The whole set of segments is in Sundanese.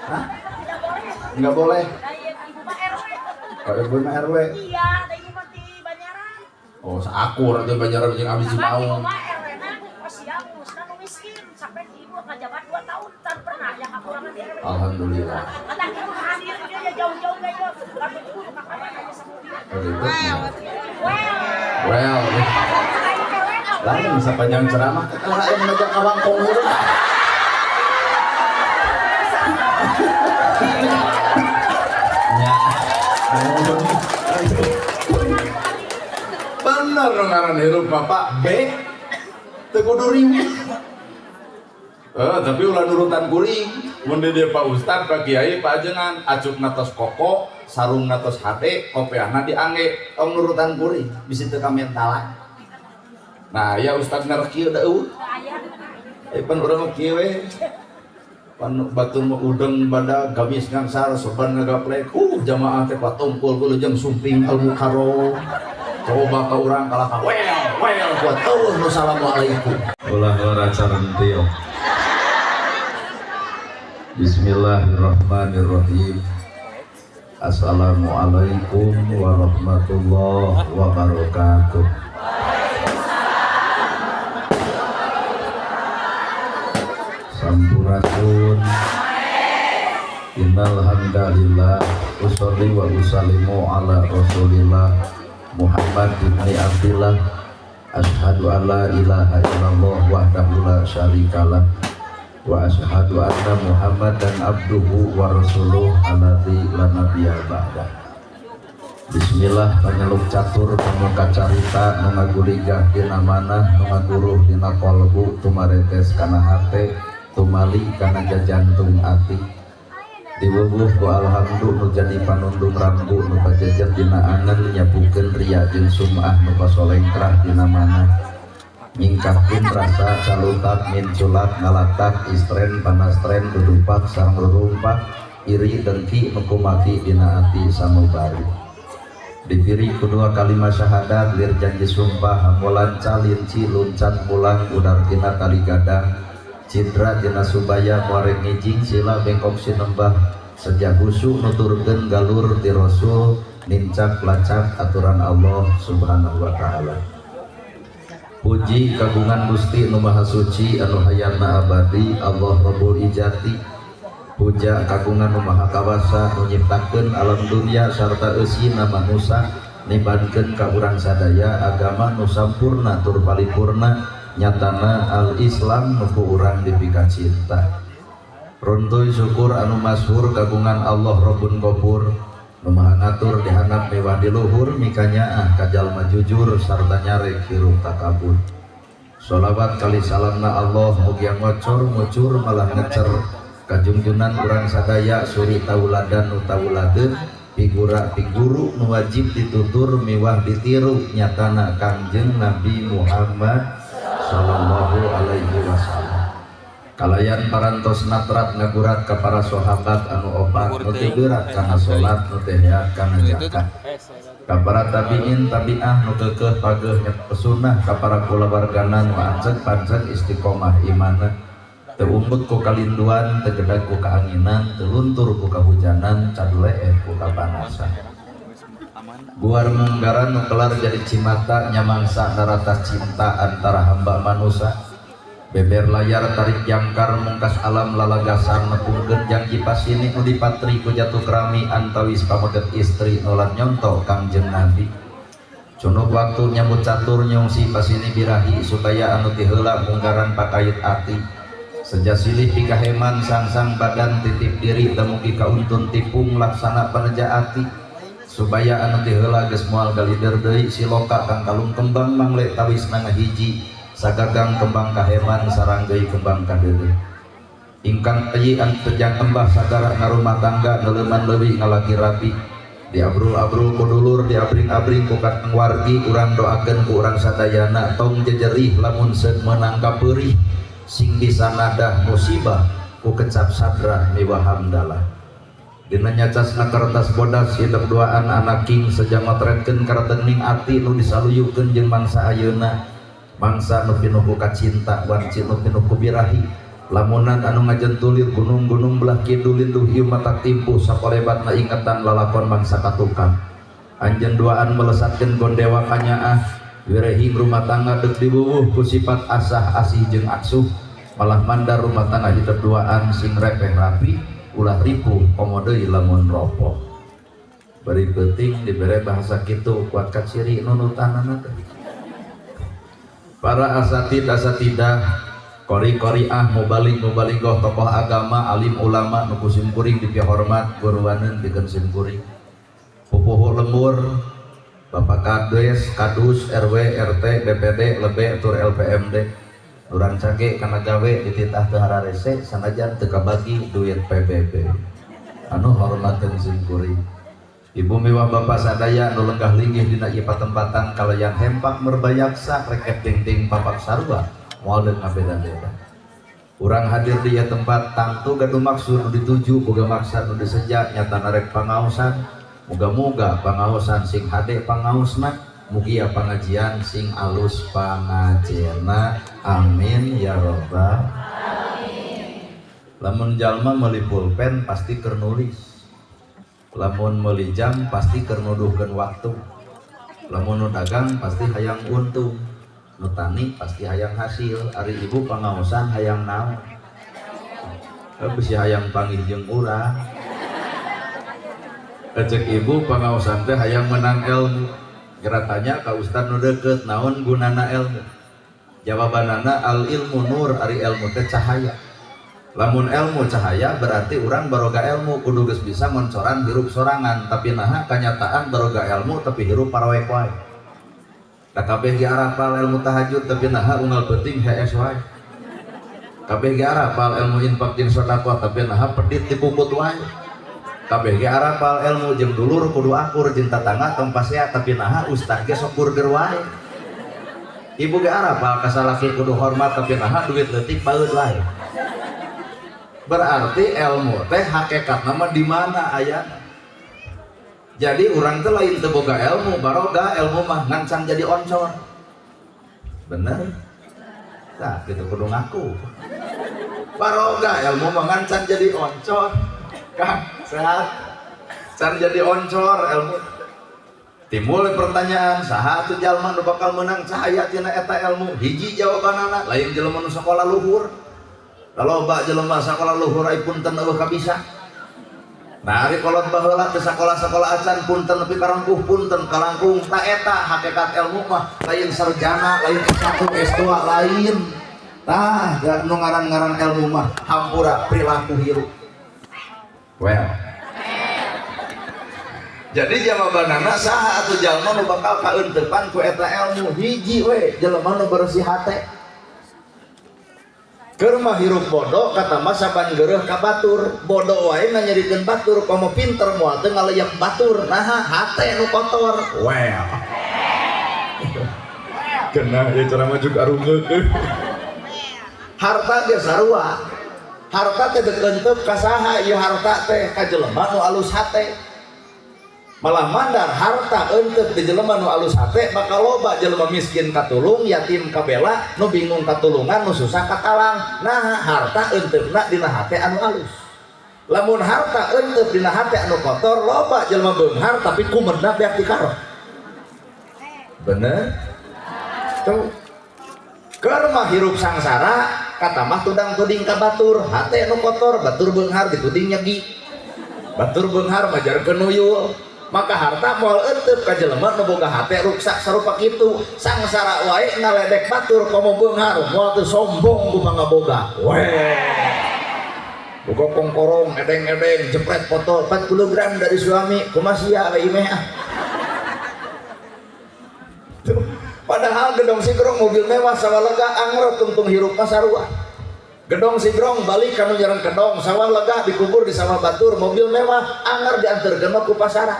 Hah? Tidak boleh. Nggak boleh. Nah, iya, ibu mah RW. Oh, ibu mah RW. Iya, da ibu mah di Banyaran. Oh, saakur atuh Banyaran jeung abdi Kan ibu Cimaung. mah RW na siap ngurusna nu miskin sampai ibu ngajabat 2 tahun tan pernah yang kakurangan di RW. Alhamdulillah. Kata ibu hadir dia ya jauh-jauh gak ya. Karena ibu nu kakaban aja sama dia. Oh, gitu. Well. Well. Lain sepanjang ceramah kalah aya ngajak ngawangkong heula. Nya. Bener nu ngaran hirup Bapak B teu kudu riweuh. Tapi ulah nurutan kuring. Mun di dieu Pak Ustad, Pak Kiai, Pak Ajengan, acukna tos koko, sarungna tos hade, kopeahna diangge, tong nurutan kuring, bisi teu kamentalan. Nah, ya Ustad ngarek kieu da eueuh. Pan urang mah kieu we. Pan batur mah udeng badag gamis ngangsar soban ngagaplek. Jamaah teh patumpul kudu jeung sumping al mukarrom. Coba ka urang kalah ka well, well kuat eueuh nu assalamualaikum. Ulah ora carentil. Bismillahirrahmanirrahim. Assalamualaikum warahmatullahi wabarakatuh. Sampurasun. Innal hamdalillah usolli wa usallimu ala Rasulillah Muhammad ibn Abdillah. Asyhadu an la ilaha illallah wahdahu la syarikalah wa asyhadu anna Muhammadan abduhu wa rasuluh alladzi la nabiyya ba'dah. Bismillah panyeluk catur pemuka carita nu ngaguligah dina manah nu ngaguruh dina kolbu tumaretes kana hate tumali kana jajantung ati diwuwuh ku alhamdu nu jadi panundung rambu nu pajejet dina angen nyapukeun ria jeung sum'ah nu pasolengkrah dina manah nyingkahkeun rasa calutak minculak ngalatak istren panastren dudupak sareng rurumpak iri dengki nu kumaki dina ati samubari dibiri kedua kalimat syahadat lir janji sumpah hamolan calinci luncat pulang udar tina tali gadang cidra tina subaya muarek ngijing sila bengkok sinembah sejak husu nuturkeun galur ti rasul nincak lacak aturan Allah subhanahu wa ta'ala. Puji kagungan Gusti nu Maha Suci anu hayatna abadi Allah Rabbul Ijati. Puja kagungan nu Maha Kawasa nu nyiptakeun alam dunya sarta eusina manusa nibankeun ka urang sadaya agama nu sampurna tur paripurna nyatana al-Islam nu ku urang dipika cinta. Runtuy syukur anu masyhur kagungan Allah Rabbun Ghafur nu maha ngatur dihandap mewah di luhur mikanyaah ka jalma jujur sarta nyarek hirup takabur. Sholawat kali salamna Allah mugia ngocor ngucur malah ngecer kajungjunan urang sadaya suri tauladan nu tauladeun figura figuru nu wajib ditutur miwah ditiru nyatana Kangjeng Nabi Muhammad sallallahu alaihi wasallam. Kalayan parantos natrat ngagurat ka para sahabat anu opat nu teu berat kana salat nu teu heat kana zakat. Ka para tabiin tabiah nu keukeuh pageuh nyepesunah ka para kulawargana nu anceg panceg istiqomah imanna teu umbut ku kalinduan teu gedag ku kaanginan teu luntur ku kahujanan cadleeh ku kapanasan. Guar munggaran nu kelar jadi cimata nyamangsa narata cinta antara hamba manusa. Beber layar tarik jangkar mungkas alam lalagasan nepungkeun janji pasini nu dipatri ku jatuh kerami antawis pameget istri nolat nyonto Kangjeng Nabi. Cunuk waktu nyambut catur nyungsi pasini birahi supaya anu tiheula munggaran pakait ati. Seja silih pikaheman sangsang badan titip diri temugi kauntun tipung laksana paneja ati. Supaya anu tiheula geus moal galider deui siloka kang kalung kembang mangle tawis ngahiji sagagang kembang kaheman sarang deui kembang kadeuleu. Ingkang ayi anu tejang embah sagara ngarumah tangga neuleman leuwih ngalaki rapi. Diabrul-abrul ku dulur diabring-abring ku kateng wargi urang doakeun ku urang sadayana tong jejerih lamun seuk meunang kapeurih sing bisa nadah musibah ku kecap sadra miwah hamdalah. Dina nyacasna kertas bodas hidup duaan anak king sejak ngotretkeun karetening ati nu disaluyukeun jeung mangsa ayeuna mangsa nu pinuh ku kacinta wanci nu pinuh ku birahi Lamunan anu ngajentulir gunung-gunung belah kidul linduh ieu matak timpuh sakolebatna ingetan lalakon mangsa katukang. Anjeun duaan melesatkeun gondewa kanyaah wirehing rumah tangga deuk dibubuh ku sifat asah asih jeung aksuh malah mandar rumah tangga hidup duaan sing repeh rapi ulah ripuh komo deui lamun ropoh. Bari peuting dibere bahasa kitu kuat kaciri nunutanana teh. Para asatid asatidah qori-qoriah mubalig mubalighah tokoh agama alim ulama nu ku simkuring dipihormat guruaneun pikeun simkuring pupuhu lembur Bapak Kades, Kadus, RW, RT, BPD, lebe tur LPMD urang cage kana gawe dititah teu hararese sanajan teu kabagi duit PBB anu hormateun simkuring. Ibu miwah bapak sadaya nu lenggah linggih dina ieu patempatan kalayan hempak merbayaksa reket dingding papak sarua moal deuk ngabeda-beda. Urang hadir di ieu tempat tangtu gaduh maksud nu dituju boga maksad nu diseja nyata narek pangaosan. Muga-muga pangaosan sing hade pangaosna, mugia pangajian sing alus pangajena, amin ya robbal alamin. Lamun jalma meuli pulpen pasti keur nulis, lamun meuli jam pasti keur nuduhkeun waktu, lamun nu dagang pasti hayang untung, nu tani pasti hayang hasil. Ari ibu pangaosan hayang naon? Bisi hayang panggih jeung urang. Cek ibu pangaosan teh hayang menang ilmu. Geura tanya ka ustad nu deukeut naon gunana ilmu. Jawabanana al ilmu nur, ari ilmu teh cahaya. Lamun ilmu cahaya berarti urang baroga ilmu kudu geus bisa ngoncoran hirup sorangan, tapi naha kanyataan baroga ilmu tapi hirup parawek wae. Da kabeh ge arapal ilmu tahajud tapi naha unggal peuting hees wae. Kabeh ge arapal ilmu infak jeung sedekah tapi naha pedit dipuput wae. Kabeh ge arapal ilmu jeung dulur kudu akur jeung tatangga tong pasea tapi naha ustad ge sok burger wae. Ibu ge arapal ka salaki kudu hormat tapi naha duit leutik baeud wae. Berarti ilmu teh hakikatna mah di mana ayana. Jadi urang teh lain teu boga ilmu, baroga ilmu mah ngancang jadi oncor. Bener? Tah kitu kudu ngaku. Baroga ilmu mah ngancang jadi oncor. Kang, sehat? Can jadi oncor ilmu. Timbul pertanyaan, saha atuh jalma nu bakal meunang cahaya tina eta ilmu? Hiji jawabanana, lain jelema nu sakola luhur. Loba jelema sakola luhur ai punten eueuh kabisa. Nah, ari kolot baheula teu sakola-sakola acan punten nepi ka rengkuh punten kalangkung ta eta hakikat ilmu mah lain sarjana, lain S1, S2 lain. Tah, nu ngaran-ngaran ilmu mah hampura perilaku hirup. Well. Jadi jawabanana saha atuh jalma nu bakal kaeuntepan ku eta ilmu? Hiji we, jelema nu bersih hate. Keur mah hirup bodoh kata mah saban geureuh ka batur, bodoh wae nganyerikeun batur, komo pinter moal teu ngaleyep batur, naha hate nu kotor. Well. Kena ya ceramah juga arungeuk. Harta ge sarua. Harta teh deuk euteup ka saha ieu harta teh ka jelema nu alus hate. Malah mandar harta euteup di jelema nu alus hate bakal loba jelema miskin katulung, yatim kabela, nu bingung katulungan, nu susah katalang. Nah, harta euteup dina hate anu alus. Lamun harta euteup dina hate anu kotor, loba jelema beunghar tapi kumedna beak dikarok. Bener? Tuh. Keur mah hirup sangsara, kata mah tudang tuding ka batur, hate nu kotor, batur beunghar dituding nyegi. Batur beunghar majarkeun nuyul. Maka harta moal euteup ka jelema nu boga hate ruksak sarupa kitu. Sangsara wae ngaledek batur komo beunghar, moal teu sombong ku pangaboga. Weh. Boga kongkorong edeng-edeng jepret foto 40 gram dari suami, kumaha sia we imeh ah. Tuh. Padahal gedong sigrong mobil mewah sawah lega angger tungtung hirup mah sarua. Gedong sigrong balik kanu nyerang kedong sawah lega dikubur di sawah batur mobil mewah angger dianterkeun mah ku pasaran.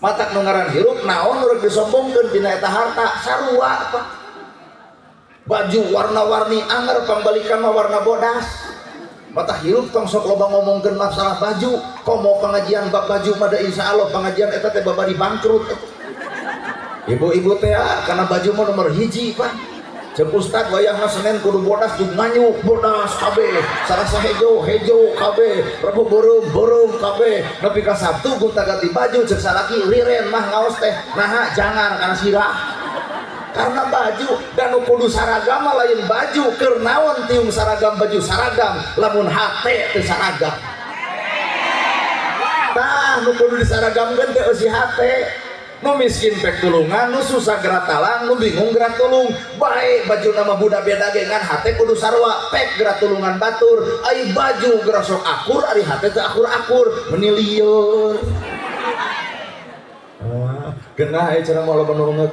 Matak nu ngaran hirup naon nu rek disombongkeun dina eta harta sarua apa. Baju warna-warni angger pangbalikan mah warna bodas. Mata hirup tong sok loba ngomongkeun masalah baju, komo pengajian bab baju mah da insyaallah pengajian eta teh babari bangkrut. Ibu-ibu teh karena baju mah nomor hiji pak. Cek ustad wayahna Senin kudu bodas jeung nganyuk bodas kabeh, Salasa hejo hejo kabeh, Rebo beureum beureum kabeh, nepi ka Sabtu gonta ganti baju cek salaki liren mah ngaos teh naha jangan kana sirah. Karena baju dan nu kudu saragam mah lain baju, keur naon tiung saragam baju saragam lamun hate teu saragam. Tah nu kudu disaragamkeun teh eusi hate. Nu miskin pek tulungan, nu susah gerak talang, nu bingung gerak tulung. Baik baju nama budak beda ge ngan hate kudu sarua, pek gerak tulungan batur. Ai baju gerak sok akur, ari hate teu akur-akur, meuni lieur. Ah, genah aya cara moal loba nu runget.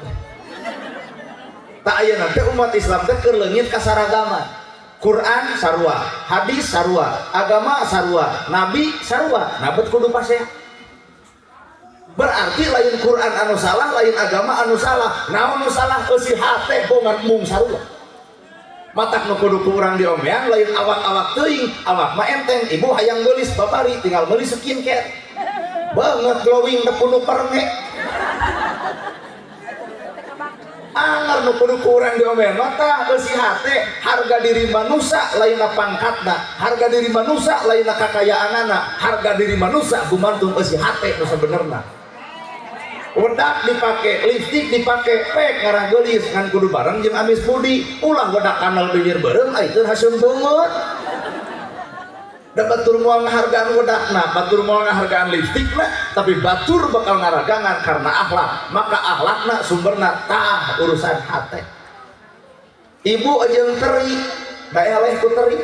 Tak ayeuna teh umat Islam teh keur leungit kasaragaman. Quran sarua, hadis sarua, agama sarua, nabi sarua, nabet kudu pasea. Berarti lain Quran anu salah, lain agama anu salah. Naon nu salah eusi hate bongan mung sarua. Matak nu kudu ku urang diomean lain awak-awak teuing, awak mah enteng, ibu hayang geulis babari tinggal meuli skincare. Banget glowing teu kudu perenge. Anger nu kudu ku urang diomean mah tah eusi hate, harga diri manusia lainna pangkatna, harga diri manusia lainna kakayaanana, harga diri manusia gumantung eusi hate nu sabenerna. Wedak dipake, lipstik dipake, pek ngarah geulis ngan kudu bareng jeung amis budi. Ulah wedak kanal bibir beureum ai teu haseum beungeut. Da batur moal ngahargaan wedakna, batur moal ngahargaan lipstikna, tapi batur bakal ngaragangan karena akhlak. Maka akhlakna sumberna tah urusan hate. Ibu jeung teri, da eleh ku teri.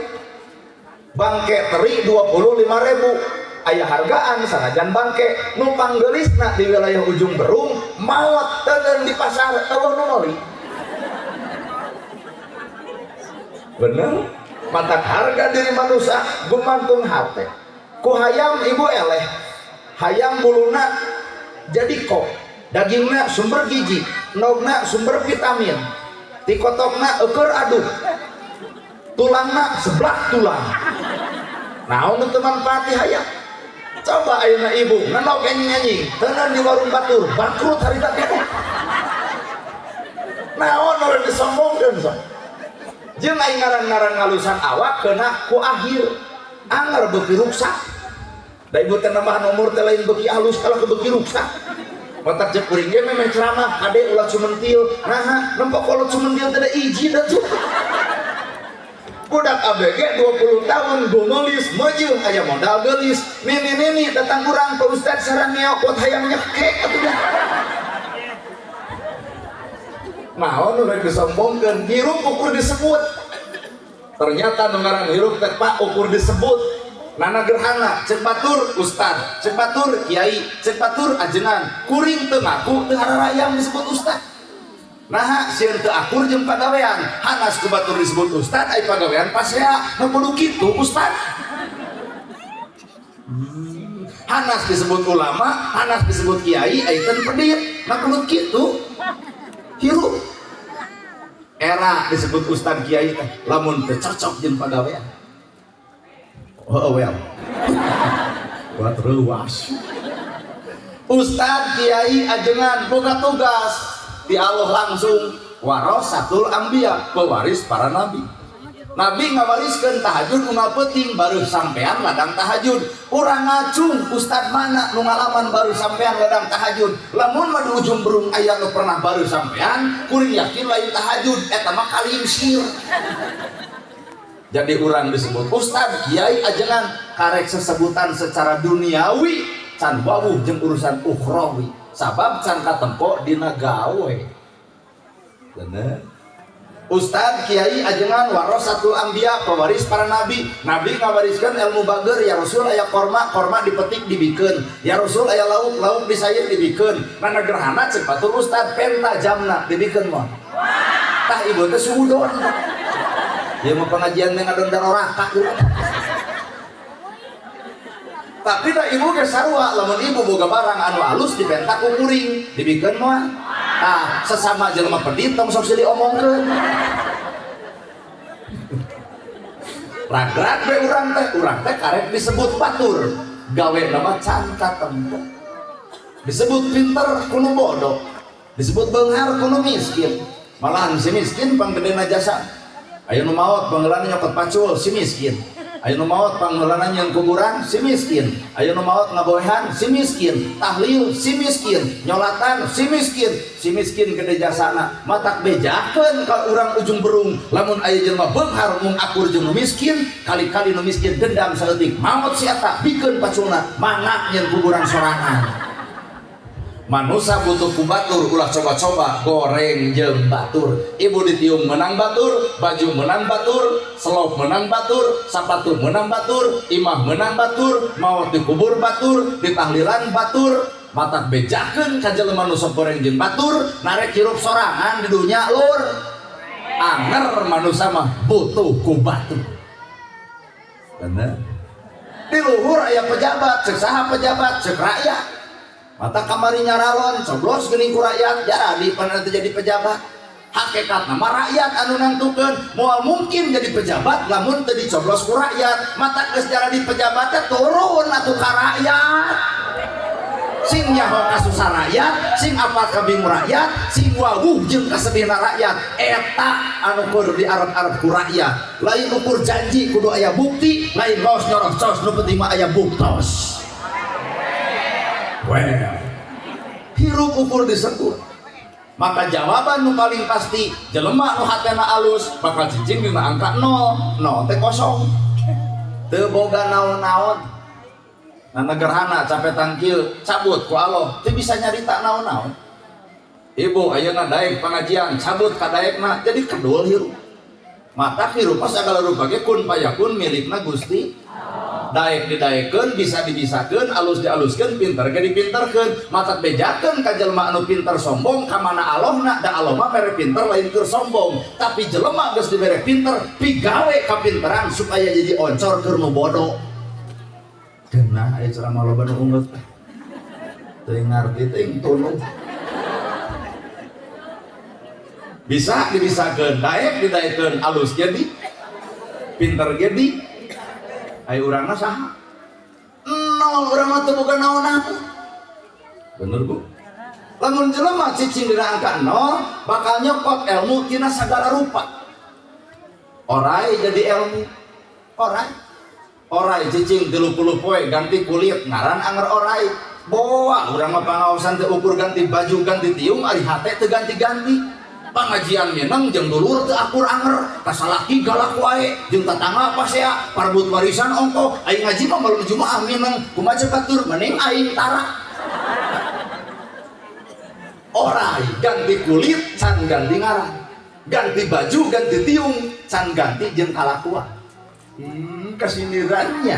Bangke teri 25.000. Aya hargaan sanajan bangke nu panggelisna di wilayah Ujung Berung maot teuneun di pasar eueuh nu meuli. Bener? Matak harga diri manusia gumantung hate. Ku hayam ibu eleh, hayam buluna jadi kok, dagingna sumber gizi, nogna sumber vitamin, tikotokna eueur aduh, tulangna seblak tulang. Naon nu teu manfaat ti hayam? Coba ayeuna ibu ngenog anjing-anjing, teuneun di warung batur, bangkrut harita teh. Naon urang disombongkeun sok. Jeung aing ngaran-ngaran ngalusan awak kena ku akhir anger beuki ruksak. Da ibu teh nambahan umur teh lain beuki halus kalah ke beuki ruksak. Matak jeung kuring ge memeh ceramah kade ulah cumentil. Naha nempo kolot cumentil teh da iji da tuh. Budak ABG 20 tahun geumelis meujeun aya modal geulis. Nini-nini datang urang Pak Ustad sareng ngeokot hayang nyekek atuh dah. Naon nu rek disombongkeun hirup ukur disebut. Ternyata nu ngaran hirup teh Pak ukur disebut. Nana gerhana cek batur ustad, cek batur kiai, cek batur ajengan. Kuring teu ngaku teu hararayam disebut ustad. Naha sieun teu akur jeung pagawean. Hanas ku batur disebut ustad ai pagawean pasea nu kudu kitu ustad. Hanas disebut ulama, hanas disebut kiai ai teu pedit, nu kudu kitu. Hirup era disebut ustad kiai teh lamun teu cocok jeung pagawean. Oh well. Buat ruas. Ustad kiai ajengan boga tugas di Allah langsung warasatul anbiya, pewaris para nabi. Nabi ngawariskeun tahajud unggal peuting baru sampean ladang tahajud. Urang ngacung ustad mana nu ngalaman baru sampean ladang tahajud. Lamun mah di Ujung Berung aya nu pernah baru sampean, kuring yakin lain tahajud eta mah kalingsir. Jadi urang disebut ustad kiai ajengan karek sesebutan secara duniawi can wawuh jeung urusan ukhrawi. Sabab can katempo dina gawe. Bener? Ustad kiai ajengan warasatul anbiya, pewaris para nabi. Nabi ngawariskan ilmu bager, ya Rasul aya korma, korma dipetik dibikeun. Ya Rasul aya lauk, lauk disayur dibikeun. Nana gerhana cek batur ustad penta jamna dibikeun mah. Tah ibu teh suudon. Ieu mah pengajian teh ngadon daroraka. Tapi da ibu ge sarua, lamun ibu boga barang anu alus dipenta ku kuring, dibikeun mah. Tah sesama jelema pedit tong sok silih diomongkeun. Ragrag we urang teh karek disebut batur. Gawe nama can katempo. Disebut pinter kudu bodoh. Disebut beunghar kudu miskin. Malahan si miskin panggedena jasa. Aya nu maot pangheulana nyokot pacul si miskin. Aya nu maot pangheulana nyeun kuburan si miskin. Aya nu maot ngaboehan si miskin. Tahlil si miskin, nyolatan si miskin. Si miskin gede jasana. Matak bejakeun ka urang Ujung Berung lamun aya jelema beunghar mung akur jeung nu miskin, kali-kali nu miskin dendam saeutik maot si eta bikeun paculna mangga nyeun kuburan sorangan. Manusa butuh ku batur ulah coba-coba goreng jeung batur. Ibu ditiung menang batur, baju menang batur, selop menang batur, sapatu menang batur, imah menang batur, maot dikubur batur, ditahlilan batur. Matak bejakeun ka jelema nu sok goreng jeung batur, narek hirup sorangan di dunya lur. Anger manusa mah butuh ku batur. Bener. Di luhur aya pejabat, cek saha pejabat, cek rakyat. Mata kamari nyaralon, coblos geuning ku rakyat, jadi pernah jadi pejabat. Hakikat nama rakyat anu nangtukeun, moal mungkin jadi pejabat lamun teu dicoblos ku rakyat. Mata geus jadi pejabat teh turun atuh ka rakyat. Sing nyaho kasusah rakyat, sing apal kabingung rakyat, sing wawuh jeung kasedihna rakyat. Eta anu kudu diarep-arep ku rakyat. Lain ukur janji kudu aya bukti, lain ngaos nyorocos nu penting mah aya buktos. Well, hirup ukur disebut. Maka jawaban nu paling pasti jelema nu hatena alus bakal cicing dina angka 0, 0 teh kosong. Teu boga naon-naon. Nah gerhana capek tangkil cabut ku Allah teu bisa nyarita naon-naon. Ibu ayeuna daek pengajian cabut ka daekna jadi kedul hirup. Mata hirup sagala rupa ge kun payakun milikna Gusti. Daek didaekeun bisa dibisakeun alus dialuskeun pinter ge dipinterkeun. Matak bejakeun ka jelema anu pinter sombong ka mana Allahna da Allah mah mere pinter lain keur sombong tapi jelema geus dibere pinter pigawe kapinteran supaya jadi oncor keur nu bodoh. Geunah aya ceramah loba nu ungeut teu ngarti teuing tunduh. Bisa dibisakeun daek didaekeun alus jadi pinter ge di ayo urangna saha? Nol urang mah teu boga naon-naon. Bener Bu? Lamun jelema cicing dina angka 0 bakal nyokot ilmu tina sagala rupa. Orai jadi ilmu. Orai. Orai cicing 30 poe ganti kulit ngaran anger orai. Boa urang mah pangaosan teu ukur ganti baju ganti tiung ari hate teu ganti-ganti. Pangajian mineng jeung dulur teu akur anger, kasalaki galak wae, jeung tatangga pasea, parbut warisan ongkoh, aing ngaji mah malam Jumaah mineng, kumaha ceuk batur mending aing tara. Orai ganti kulit can ganti ngaran, ganti baju ganti tiung can ganti jeung kalakuan. Kesindirannya.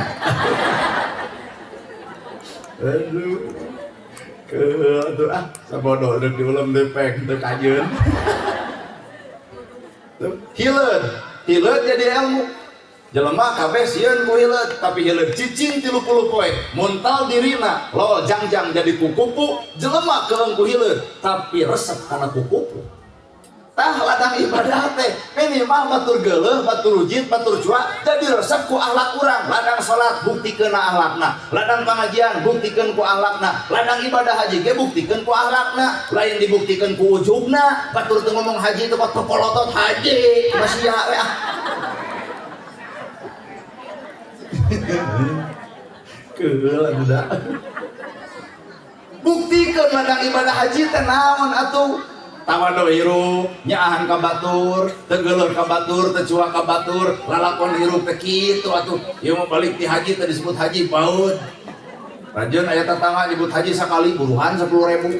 Aduh. Aduh ah, sabodo deuk diulem depek teu kajeun. Hileud, hileud jadi ilmu. Jelema kabeh sieun ku hileud, tapi hileud cicing 30 poe, muntal dirina, lol jangjang jadi kukupu, jelema keung ku hileud, tapi resep kana kukupu. Tah ladang ibadah teh minimal batur geuleuh, batur rujit, batur cuak jadi resep ku akhlak urang. Ladang salat buktikeun akhlakna, ladang pangajian buktikeun ku akhlakna, ladang ibadah haji ge buktikeun ku akhlakna, lain dibuktikeun ku ujubna. Batur teu ngomong haji teh kok polotot haji, masih ya we ah. Keula budak. Buktikeun ladang ibadah haji teh naon atuh? Tawado hirup, nyaahan ka batur, teu geuleuh ka batur, teu cuak ka batur, lalakon hirup teh kitu atuh. Ieu mah balik ti haji teh disebut haji baud. Rajeun aya tatangga nyebut haji sakali buruhan 10.000.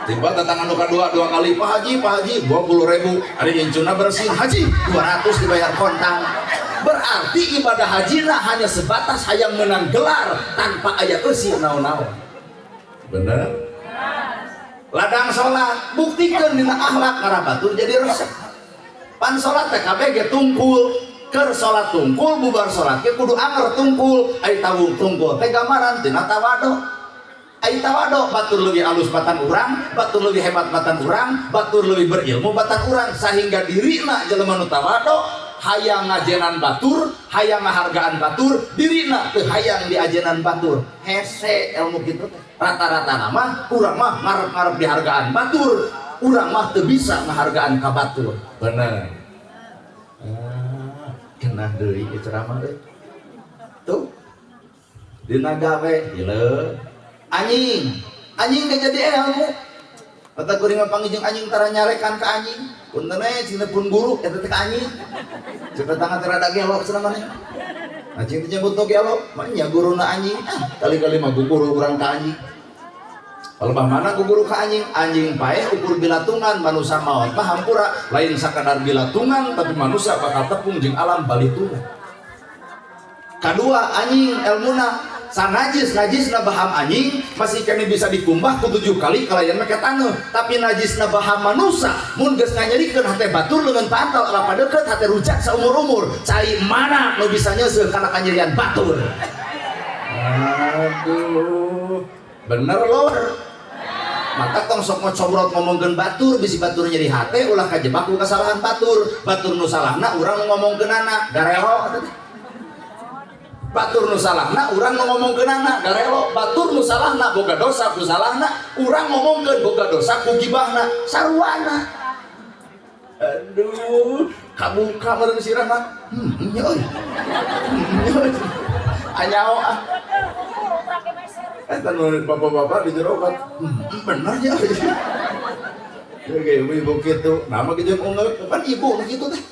Tiba tatangga nu kadua dua kali, Pak Haji, Pak Haji 20.000. Ari incuna bersih haji 200 dibayar kontang. Berarti ibadah haji lah hanya sebatas hayang menang gelar tanpa aya eusi naon-naon. Bener? Ladang salat buktikeun dina akhlak karabatur jadi resep. Pan salat teh kabeh ge tungkul, keur salat tungkul bubar salat ge kudu anger tungkul, ari tawung tungkul teh gambaran tina tawadu. Ari tawadu batur leuwih alus batan urang, batur leuwih hebat batan urang, batur leuwih berilmu batan urang sahingga dirina jelema nu tawadu hayang ngajenan batur, hayang ngahargaan batur, dirina teu hayang diajenan batur. Hese ilmu kitu teh. Rata-rata nama urang mah ngarep-ngarep dihargaan batur. Urang mah teu bisa ngahargaan ka batur. Bener. Ah, kena deui ieu ceramah euy. Tuh. Dina gawe hileud. Anjing, anjing teh jadi ilmu. Kata kuring mah panggih jeung anjing tara nyarekan ka anjing. Punten we cenah pun guru eta teh ka anjing. Cek tetangga teh rada gelo cenah maneh. Anjing teh nyebut gelo, mah nya guruna anjing. Ah, kali-kali mah guru urang ka anjing. Palebah mana ku guru ka anjing? Anjing paeh ukur bilatungan, manusia maot mah hampura lain sakadar bilatungan tapi manusia bakal tepung jeung alam balitungan. Kadua anjing elmuna sanajis najisna baham anjing masih kene bisa dikumbah ku 7 kali kalayan make taneuh, tapi najisna baham manusia mun geus nganyerikeun hate batur leungeun pantal ala padeukeut hate rujak saumur-umur, cai mana nu bisa nyeuseuh kana kanyerian batur. Aduh, bener lor. Maka tong sok ngocobrot ngomongkeun batur, bisi batur nyeri hate ulah kajebak ku kesalahan batur. Batur nu salahna urang ngomongkeunana garelo eta teh. Batur nu salahna urang nu ngomongkeunana garelo. Batur nu salahna boga dosa ku salahna, urang ngomongkeun boga dosa ku gibahna saruana. Aduh, kabuka meureun sirah mah. Nya euy. Nya euy. Anyao ah. Eta nu bapak-bapak di jero kan. Bener ya. Oke, ibu-ibu kitu. Nah, mah jeung ungeuk kan ibu nu kitu teh.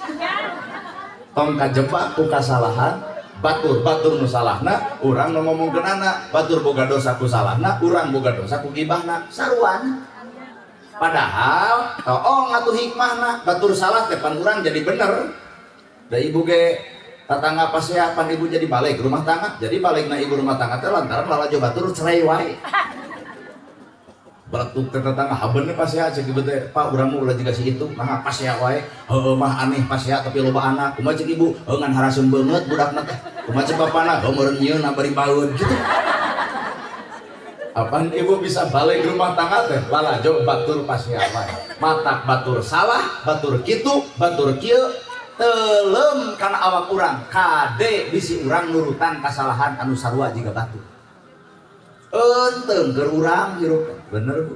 Tong kajebak ku kasalahan batur, batur nu salahna urang nu ngomongkeunana, batur boga dosa ku salahna, urang boga dosa ku gibahna, saruana. Padahal toong atuh hikmahna, batur salah teh pan urang jadi bener. Da ibu ge tetangga pasea pan ibu jadi balik rumah tangga, jadi balikna ibu rumah tangga teh lantaran lalajo batur cerai wae. Baletuk teh tetangga habeun pasea cek ibu teh, Pak urang mah ulah jiga si itu, mah pasea wae. Heueuh mah aneh pasea tapi loba anak. Kumaha cek ibu? Heuh ngan haraseum beungeut budakna teh. Kumaha cek bapana? Heuh meureun nyieun bari baeun kitu. Apaan ibu bisa balik rumah tangga teh? Lalajo batur pasea wae. Matak batur salah, batur kitu, batur kieu, telem kana awak urang. Kade bisi urang nurutan kasalahan anu sarua jiga batur. Eunteng keur urang hirup teh. Bener Bu.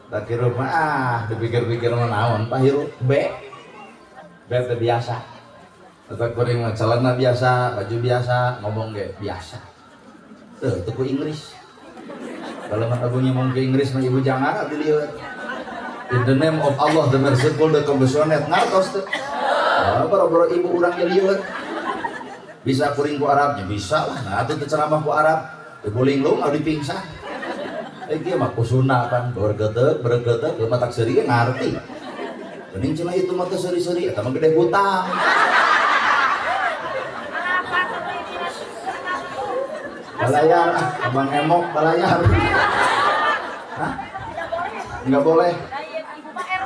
Tak hirup mah ah dipikir-pikir mah naon Pak hirup B. B teh biasa. Eta kuring mah celana biasa, baju biasa, ngomong ge biasa. Teu teu ku Inggris. Kalau mah abunya ngomong ke Inggris mah ibu jangan abdi lieur. In the name of Allah the merciful the compassionate ngartos teu. Ah, boro-boro ibu urang ge lieur. Bisa kuring ku Arab nya bisa lah. Nah atuh teu ceramah ku Arab. Ibu linglung abdi pingsan. Kieu mah kusuna kan bergetek bergetek mah tak seuri ge ngarti. Mending cenah itu mah teu seuri-seuri eta mah gede hutang. Balayar, ah, abang emok balayar. Hah? Enggak boleh. Ibu mah RW.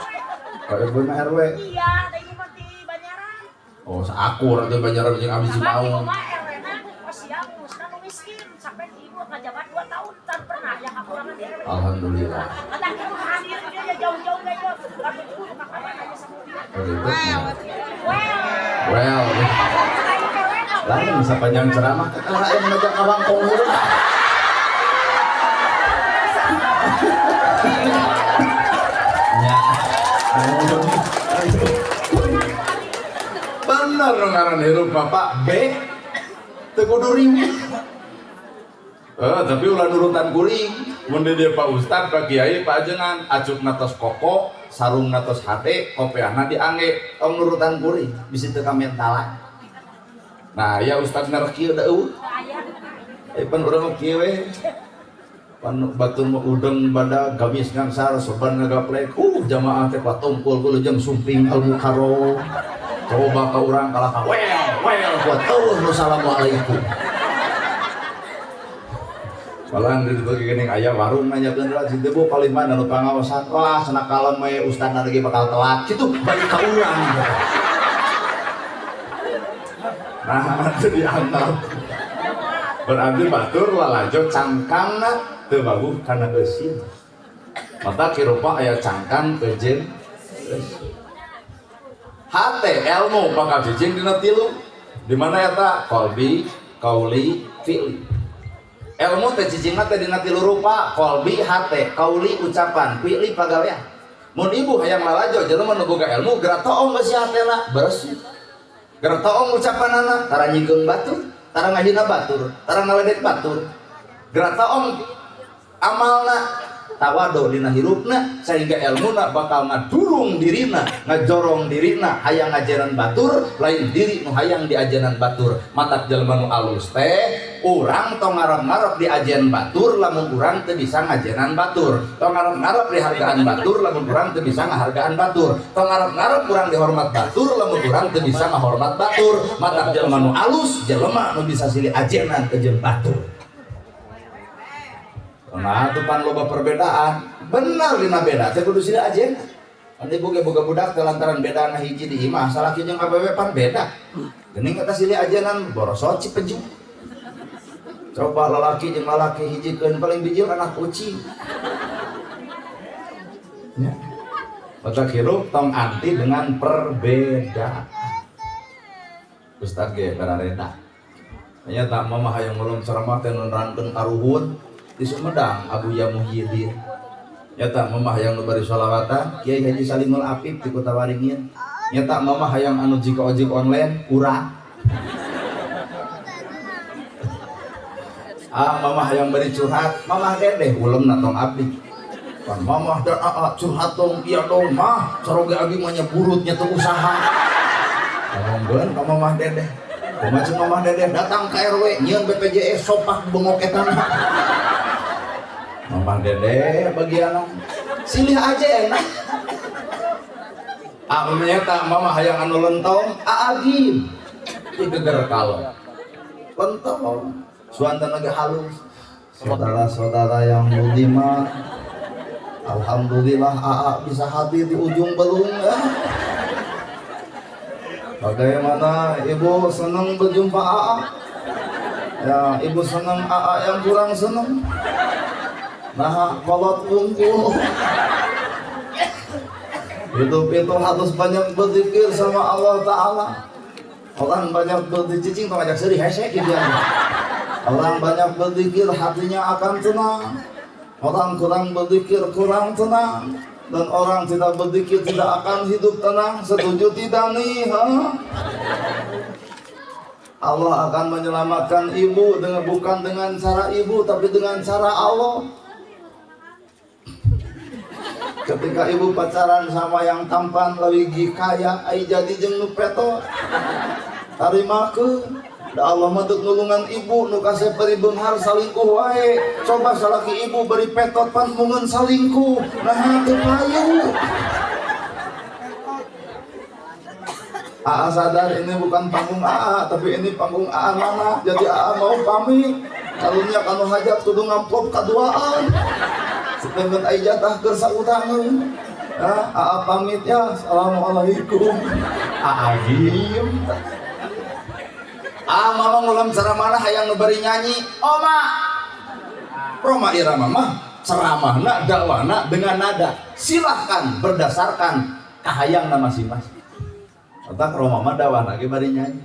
Oh, ibu mah RW. Iya, da ibu mah di Banyaran. Oh, saakur atuh Banyaran jeung abdi Cimaung. Ibu mah RW na pasiang musna nu miskin sampai ibu ngajabat 2 tahun tan pernah ya kakurangan di RW. Alhamdulillah. Kata ibu hadir dia ya jauh-jauh ga ya. Tapi ibu kakawan aja sama dia. Oh, gitu. Well. Well. Lain sepanjang ceramah kalau aya ngajak ngawangkong heula. Nya. Bener ngaran hirup Bapak B teu kudu riweuh. Tapi ulah nurutan kuring. Mun di dieu Pak Ustad, Pak Kiai, Pak Ajengan, acukna tos koko, sarungna tos hade, kopeahna diangge, tong nurutan kuring, bisi teu kamentalan. Nah, ya Ustad ngarah kieu da eueuh. Pan urang mah kieu we. Pan batur mah udeng badag gamis ngangsar soban ngagaplek. Jamaah teh patumpul kudu jeung sumping al mukarram. Coba ka urang kalah ka well, well kuat eueuh nu assalamualaikum. Malah di ditu geuning aya warung nanyakeun lah cing teh bu paling mana nu pangaosan. Wah, cenah kalem we ustadna lagi bakal telat. Kitu balik ka urang. Nah, itu diantar. Berarti batur lalajo cangkangna teu baguh kana eusin. Mata kirupa aya cangkang eujeun eusin. Hate ilmu bakal cicing dina tilu. Di mana eta? Qalbi, qauli, fi'li. Ilmu teh cicingna teh dina tilu rupa, qalbi hate, qauli ucapan, fi'li pagawean. Mun ibu hayang lalajo jelema nu boga ilmu geura toong geus hatena bersih. Geura toong ucapanana tara nyikeung batur, tara ngahina batur, tara ngaledek batur. Geura toong amalna tawado dina hirupna sehingga ilmuna bakal ngadurung dirina, ngajorong dirina hayang ngajaran batur, lain diri nu hayang diajaran batur. Matak jelema nu alus teh urang tong ngarep-ngarep diajaran batur lamun urang teu bisa ngajaran batur. Tong ngarep-ngarep dihargaan batur lamun urang teu bisa ngahargaan batur. Tong ngarep-ngarep urang dihormat batur lamun urang teu bisa ngahormat batur. Matak jelema nu alus jelema nu bisa silih ajenan ke jeung batur. Nah, itu pan loba perbedaan. Benar lima beda, teh kudu silih ajenan. Nanti boga boga budak teh lantaran beda na hiji di imah, salaki jeung awewe pan beda. Geuning kata silih ajenan borosot cipeju. Coba lalaki jeung lalaki hijikeun paling bijil anak kucing. Ya. Otak hirup tong anti dengan perbedaan. Ustaz ge barareda. Nya tak mama hayang ngulum ceramah teh nu nerangkeun karuhun di Sumedang Abuya Muhyiddin. Nyata mama hayang nu bari sholawatan Kiai Haji Salimul Afif di Kota Waringin. Nyata mama hayang anu jika ojek online urang. Ah mama hayang bari curhat, mamah dedeh ulemna tong abdi. Pan mamah dan aa curhat dong, iya dong mah, saroge abdi mah nya burut nya teu usaha. Ngomongkeun ka mamah dedeh. Kumaha mamah dedeh datang ke RW nyieun BPJS sopak bengok eta. Mamah dedeh bagian silih aja enak. Ah tak mama hayang anu lentong, aagim digeger kalau lentong suantan lagi halus. Saudara-saudara yang budiman, alhamdulillah aa bisa hadir di ujung belung ya. Bagaimana ibu senang berjumpa aa? Ya ibu senang, aa yang kurang senang. Nah, kolot unggul. Hidup itu harus banyak berzikir sama Allah Ta'ala. Orang banyak berzikir, cicing tong ajak seuri hese gitu ya. Orang banyak berzikir hatinya akan tenang. Orang kurang berzikir kurang tenang. Dan orang tidak berzikir tidak akan hidup tenang. Setuju tidak nih? Ha? Allah akan menyelamatkan ibu dengan bukan dengan cara ibu tapi dengan cara Allah. Ketika ibu pacaran sama yang tampan leuwih kaya, ai jadi jeung nu peto. Tarimakeun. Da Allah mah deuk nulungan ibu nu kasep beri beunghar salingkuh wae. Coba salaki ibu beri petot pan mungeun salingkuh. Nah teu payu. Aa sadar ini bukan panggung Aa, tapi ini panggung Aa mana. Jadi Aa mau pamit. Karunya kanu hajat kudu ngamplop kaduaan. Sedengkeun ai jatah keur sautangeun. Nah, Aa pamit ya. Assalamualaikum. Aa gim. Ah mama ngulam ceramahna hayang nu bari nyanyi. Oma. Roma Irama mah ceramahna dakwahna dengan nada. Silahkan berdasarkan kahayangna masing-masing. Otak Roma mah dakwahna ge bari nyanyi.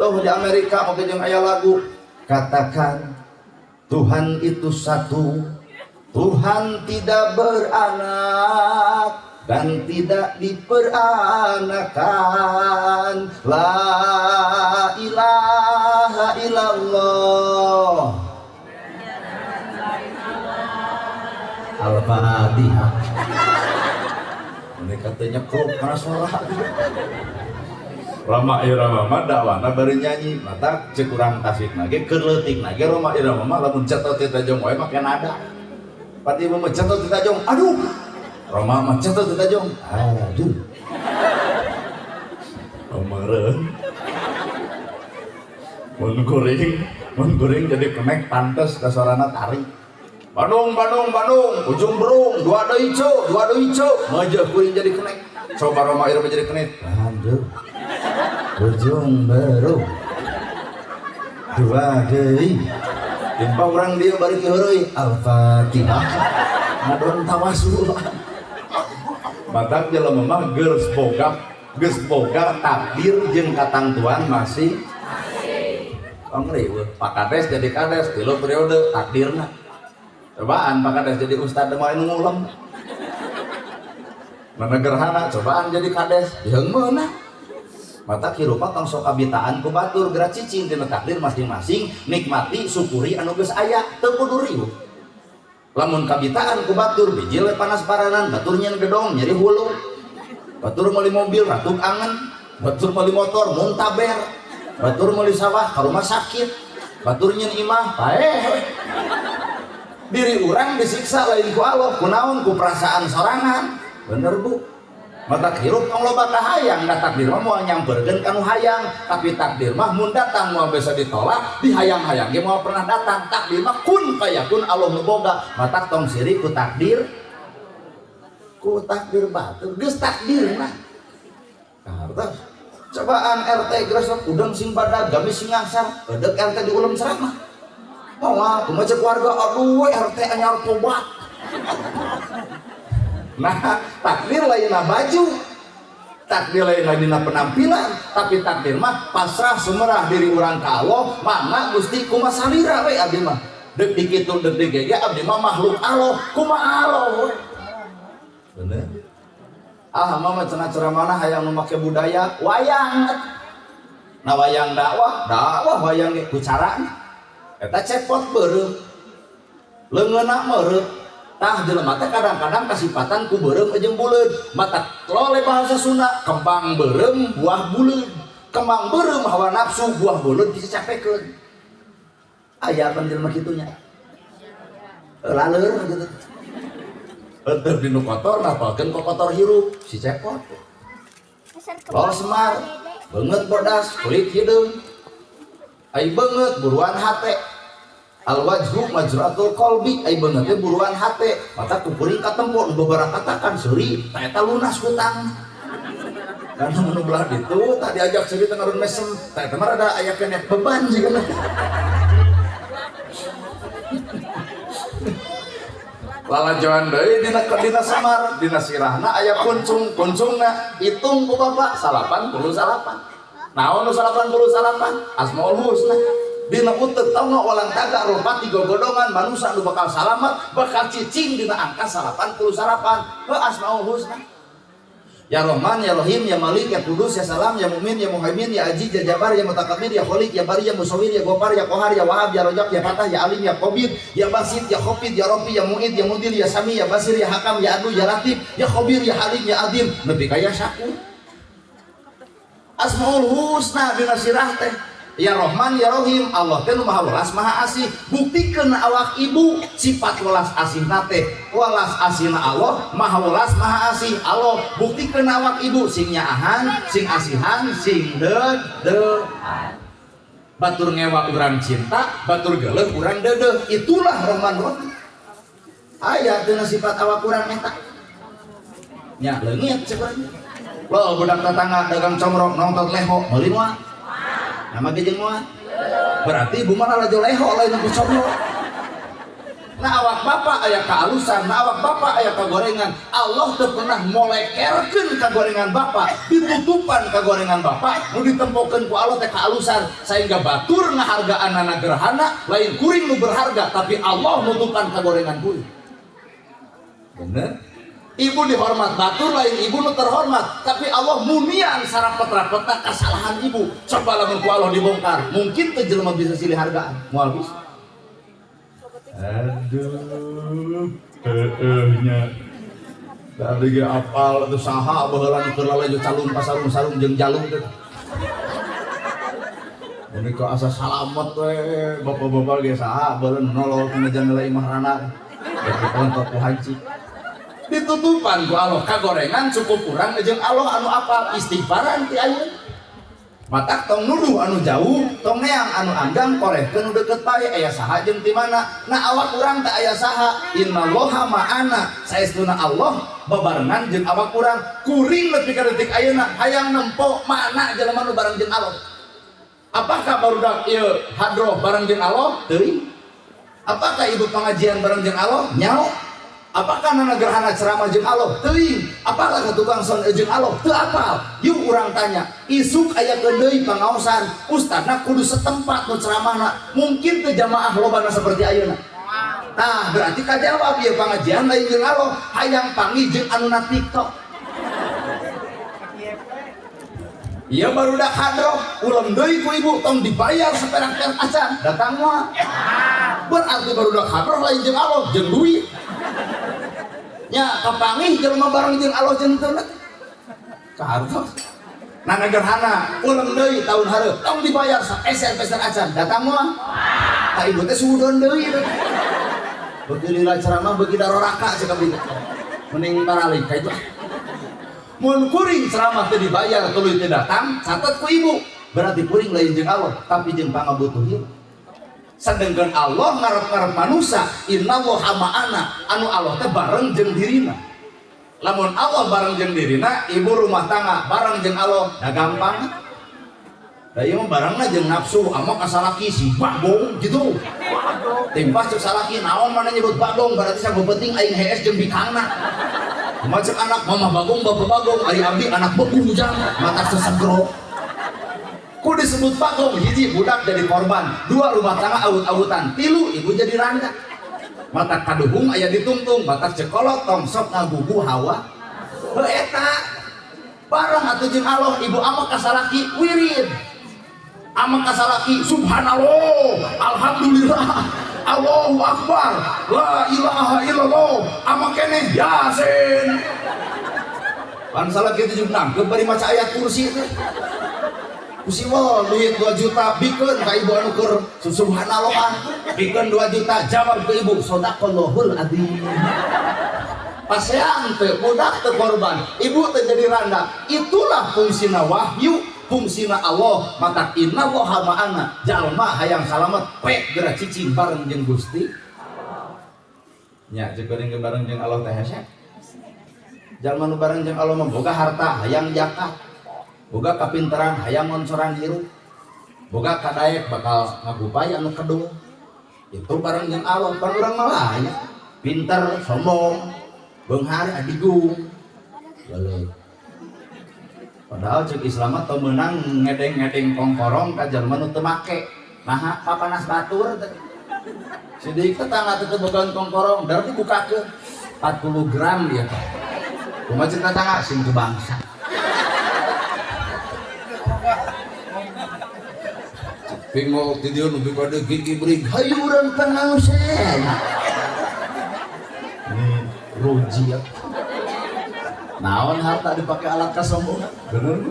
Tuh di Amerika oge jeung aya lagu katakan Tuhan itu satu, Tuhan tidak beranak dan tidak diperanakan. La ilaha illallah. Al-Fatihah. Ini katanya kok karena suara. Roma Irama mah dakwahna bari nyanyi, mata cek urang Tasikna ge keur leutikna ge Roma Irama mah lamun cetot teh tajong wae make nada. Pati ibu mah cetot teh tajong, aduh. Roma mah cetot teh tajong, aduh. Kemarin mun kuring jadi kenek pantes ka sorana tarik. Bandung, Bandung, Bandung, ujung berung, dua deui ceu, dua deui ceu, meujeun kuring jadi kenek. Coba Roma Irama jadi kenek. Bandung, ujung berung, dua deui. Timpa urang dia bari heureuy, Al-Fatihah. Ngadon tawasul. Batak jelema mah geus boga takdir jeung katangtuan masih pangriweuh. Pak Kades jadi kades tilu periode takdirna. Cobaan Pak Kades jadi ustad moal nu ngulem. Mana gerhana cobaan jadi kades diheung meunang. Mata hirupa tong sok kabitaan ku batur geura cicing dina takdir masing-masing, nikmati syukuri anu geus aya, teu kudu riuh. Lamun kabitaan ku batur bijil we panas paranan, batur nyeun gedong nyeri hulu. Batur meuli mobil ratuk angen, batur meuli motor muntaber, batur meuli sawah ka rumah sakit, batur nyeun imah paeh we. Diri urang disiksa lain ku Allah, kunaon ku perasaan sorangan. Bener Bu? Mata hirup tong loba kahayang, da takdir mah moal nyamperkeun ka nu hayang, tapi takdir mah mun datang moal bisa ditolak, dihayang-hayang ge moal pernah datang. Takdir mah kun fayakun, Allah nu boga. Mata tong sirik ku takdir. Ku takdir batur, geus takdirna. Nah, cobaan RT gresok udang sing badag gamis sing ngangsar, edek RT diulem ceramah. Moal kumaha cek warga, aduh RT anyar tobat. Nah, takdir lainna baju, takdir lainna dina penampilan, tapi takdir mah pasrah semerah diri urang ka Allah, mangga Gusti kumaha salira we abdi mah. Deuk dikitu deuk digege abdi mah makhluk Allah, kumaha Allah we. Bener? Ah, mah cenah ceramahna hayang nu make budaya wayang. Nah wayang dakwah, dakwah wayang ge ku carana. Eta cepot beureum. Leungeunna meureum. Tah jelema teh kadang-kadang kasipatan ku beureum jeung buleud. Mata lole bahasa Sunda, kembang beureum buah buleud. Kembang beureum hawa nafsu, buah buleud bisa capekeun. Aya pan jelema kitu nya. Laleur gitu. Henteu dinu kotor napalkeun ku kotor hirup si cepot. Lol semar, beungeut bodas, kulit hideung. Ai beungeut buruan hate. Al wajhu majratul qalbi, ai beungeut teh buruan hate. Mata ku kuring katempo nu babarakatakan seuri, ta eta lunas hutang. Karena nu belah ditu tadi ajak seuri teh ngarun mesem, ta eta mah rada aya keneh beban sigana. Lalajoan deui dina dina semar, dina sirahna aya kuncung, kuncungna hitung ku bapak 89. Naon nu 89? Asmaul Husna. Dina utek tau nggak walang taga ropati gogodongan manusia nu bakal salamat bakal cicing dina angka 89 ke Asmaul Husna. Ya Rahman, Ya Rahim, Ya Malik, Ya Kudus, Ya Salam, Ya Mumin, Ya Muhaimin, Ya Aziz, Ya Jabar, Ya Mutakabir, Ya Kholik, Ya Bari, Ya Musawir, Ya Gopar, Ya Kohar, Ya Wahab, Ya Rojak, Ya Fatah, Ya Alim, Ya Qobir, Ya Basit, Ya Khofid, Ya Rofi, Ya Mu'id, Ya Mudil, Ya Sami, Ya Basir, Ya Hakam, Ya Adu, Ya Latif, Ya Khobir, Ya Halim, Ya Adim. Nepi ka Ya Syakur. Asmaul Husna dina sirah teh. Ya Rahman, Ya Rahim, Allah teh nu maha welas maha asih. Buktikeun awak ibu sifat welas asihna teh. Welas asihna Allah, maha welas maha asih Allah. Buktikeun awak ibu sing nyaahan, sing asihan, sing deudeuhan. Batur ngewa urang cinta, batur geuleuh urang deudeuh. Itulah Rahman Rahim. Aya tina sifat awak urang eta. Nya leungit cek urang. Loh budak tetangga dagang comrok nonton leho meuli moal. Nama ge jeung moal. Berarti ibu mah lalajo leho lain ku comrok. Nah awak bapak aya kaalusan, nah awak bapak aya kagorengan. Allah teu pernah molekerkeun kagorengan bapak, ditutupan kagorengan bapak, nu ditempokeun ku Allah teh kaalusan sehingga batur ngahargaanana gerhana lain kuring nu berharga tapi Allah nutupan kagorengan kuring. Bener? Ibu dihormat batur lain ibu nu terhormat, tapi Allah munian sarapet-rapetna kesalahan ibu. Coba lamun ku Allah dibongkar, mungkin teu jelema bisa silih hargaan, moal bisa. Aduh, heueuh nya. Da abdi ge apal atuh saha baheula nu keur lalajo calung pasarung-sarung jeung jalung teh. Menika asa salamet we bapak-bapak ge saha baheula nu nolol kana jandela imah rana. Dipontok ku haji. Ditutupan ku Allah kagorengan cukup kurang jeung Allah anu apal istighfaran ti ayeuna. Matak tong nuduh anu jauh, tong neang anu anggang korehkeun nu deukeut bae aya saha jeung ti mana. Nah awak urang teh aya saha, innallaha ma'ana, saestuna Allah babarengan jeung awak urang. Kuring nepi ka detik ayeuna hayang nempo mana jelema nu bareng jeung Allah. Apakah barudak ieu hadroh bareng jeung Allah? Teuing. Apakah ibu pengajian bareng jeung Allah? Nyao. Apakah nana gerhana ceramah jeung Allah? Teuing. Apakah ka tukang sound jeung Allah? Teu apal. Yuk urang tanya, isuk aya deui pangaosan, ustadna kudu setempat nu ceramahna. Mungkin teu jamaah lobana seperti ayeuna. Tah, berarti kajawab ieu pangajian lain jeung Allah, hayang panggih jeung anu na TikTok. Iya barudak hadroh ulem deui ku ibu tong dibayar saperak-perak acan datang moal. Berarti barudak hadroh lain jeung Allah jeung duit. Nya kapanggih jelema bareng jeung Allah jeung teu kahartos. Nana gerhana ulem deui tahun hareup tong dibayar sapeser-peser acan datang moal. Ka ibu teh suudon deui teh. Beuki lila ceramah beuki daroraka cek abdi. Mending baralik ka itu. Mun kuring ceramah teu dibayar tuluy teu datang, catet ku ibu. Berarti kuring lain jeung Allah, tapi jeung pangabutuh ieu. Sedengkeun Allah ngarep-ngarep manusia, innallaha ma'ana, anu Allah teh bareng jeung dirina. Lamun Allah bareng jeung dirina, ibu rumah tangga bareng jeung Allah, da gampang. Da ieu mah barengna jeung nafsu, amok ka salaki si bagong gitu. Timpah cek salaki naon mana nyebut bagong, berarti sanggup penting aing hees jeung bikangna. Kumaha cek anak mama bagong bapak bagong, ari abdi anak begung jang, mata sesegro. Ku disebut bagong, hiji budak jadi korban, dua rumah tangga awut-awutan, tilu ibu jadi randa. Mata kaduhung aya ditungtung, mata cekolot tong sok ngagugu hawa. Heuh eta bareng atuh jeung Allah ibu amak ka salaki wirid. Amak ka salaki subhanallah, alhamdulillah, Allahu akbar, la ilaha illallah, amak keneh yasin. Pan salaki teh jeung nangkep bari maca ayat kursi teh. Kursi wah duit 2 juta bikeun ka ibu anu keur subhanallah, bikeun 2 juta jawab ke ibu sadaqallahul adzim. Pasean teh budak teh korban, ibu teh jadi randa. Itulah fungsina wahyu, fungsina Allah. Matak innallaha ma'ana, jalma hayang salamet pek geura cicing bareng jeung Gusti. Nya ceuk kuring bareng jeung Allah teh hese. Jalma nu bareng jeung Allah mah boga harta hayang zakat, boga kapinteran hayang ngoncoran hirup, boga kadaek bakal ngagupay anu kedung. Itu bareng jeung Allah. Pan urang mah lain, pinter sombong, beunghar adigung. Balik. Padahal cek Islam mah teu meunang ngedeng-ngedeng kongkorong ka jalma nu teu make. Naha papanas batur teh. Sidik tetangga teh teu bogaan kongkorong, dar dibukakeun 40 gram dia teh. Kumaha cek tetangga sing teu bangsa. Pingok di dieu nu bade gigi brig, hayu urang pangaosen. Ini ruji ya. Naon harta dipakai alat kasombongan? Bener bu?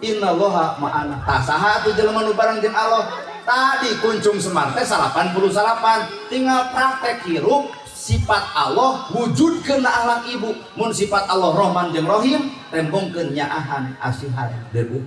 Innallaha ma'ana. Tah saha atuh jelema nu bareng jeung Allah? Tadi kuncung Semar teh 89, tinggal praktek hirup sifat Allah wujudkeun na akhlak ibu. Mun sifat Allah Rahman jeung Rahim, tembongkeun nyaahan asihan deui.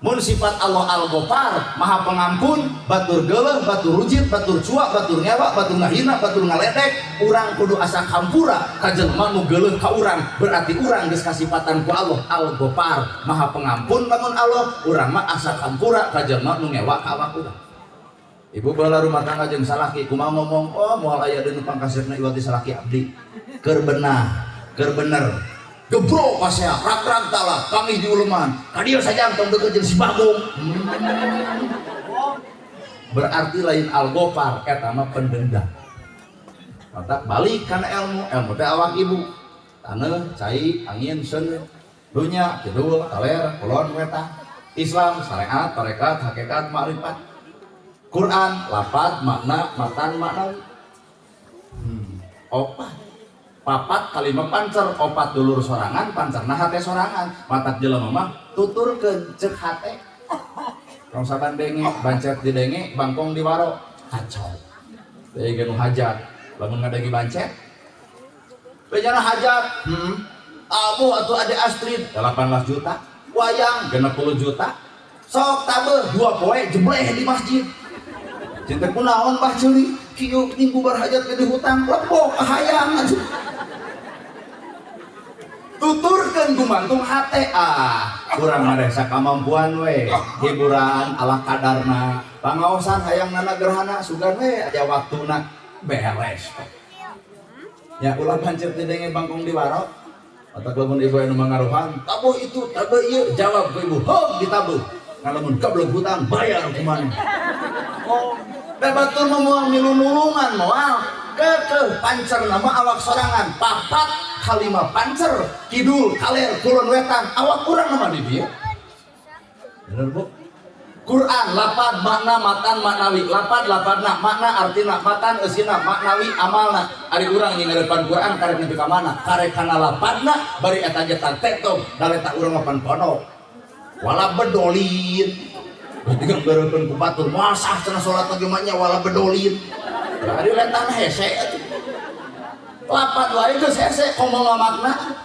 Mun sifat Allah Al-Ghaffar, Maha Pengampun, batur geuleuh, batur rujit, batur cuak, batur ngewa, batur ngahina, batur ngaledek, urang kudu asa hampura ka jelema nu geuleuh ka urang, berarti urang geus kasipatan ku Allah Al-Ghaffar, Maha Pengampun lamun Allah, urang mah asa hampura ka jelema nu ngewa ka awak urang. Ibu baheula rumah tangga jeung salaki kumaha ngomong, oh moal aya deui nu pangkasepna iwati salaki abdi. Keur benah, keur bener. Gebrok pasea, rag-rag tala, kangih di uleman. Kadieu sajang tong deukeut jeung si Bagong. Berarti lain Al-Ghaffar, eta mah pendendam. Mata balik kana ilmu, ilmu teh awak ibu. Taneuh, cai, angin, seuneu. Dunya, kidul, kaler, kulon, wetan. Islam, syariat, tarekat, hakikat, makrifat. Quran, lafaz, makna, matan, maknawi. Opat. Papat kalima pancer, opat dulur sorangan, pancerna hate sorangan. Matak jelema mah tuturkeun ceuk hate. Tong saban denge, bancet didenge, bangkong diwaro, kacau. Deui ge nu hajat, lamun ngadenge bancet. Bejana hajat, Abu atuh ade Astrid 18 juta, wayang 60 juta. Sok tabeuh 2 poe jebleh di masjid. Cinta kunaon bah ceuli, kieu minggu barhajat ke di hutang, lebok kahayang atuh. Tuturkeun gumantung hate, ah kurang maresa kamampuan we, hiburan ala kadarna, pangaosan hayang nana gerhana sugan we aya waktuna beres. Ya ulah pancet didenge bangkong diwaro. Atau lamun ibu anu mangaruhan, tabuh itu, tabuh ieu, jawab ke ibu, heuh ditabuh. Ngalamun goblok hutang bayar kumaha. Oh, da batur mah moal milu nulungan moal. Kekeh pancer nama awak sorangan, papat kalima pancer, kidul, kaler, kulon wetan, awak urang nama di dieu. Bener bu? Quran lapad makna matan maknawi, lapad lapadna makna artina matan eusina maknawi amalna. Ari urang nyeungeureupan Quran karek nepi ka mana? Karek kana lapadna bari eta ge tektom da urang mah pan pondok. Wala bedolin. Berarti kan ku batur masah cenah salat lagi mah nya wala bedolin. Ari letan hese atuh. Lapad wae geus hese komo ngamakna.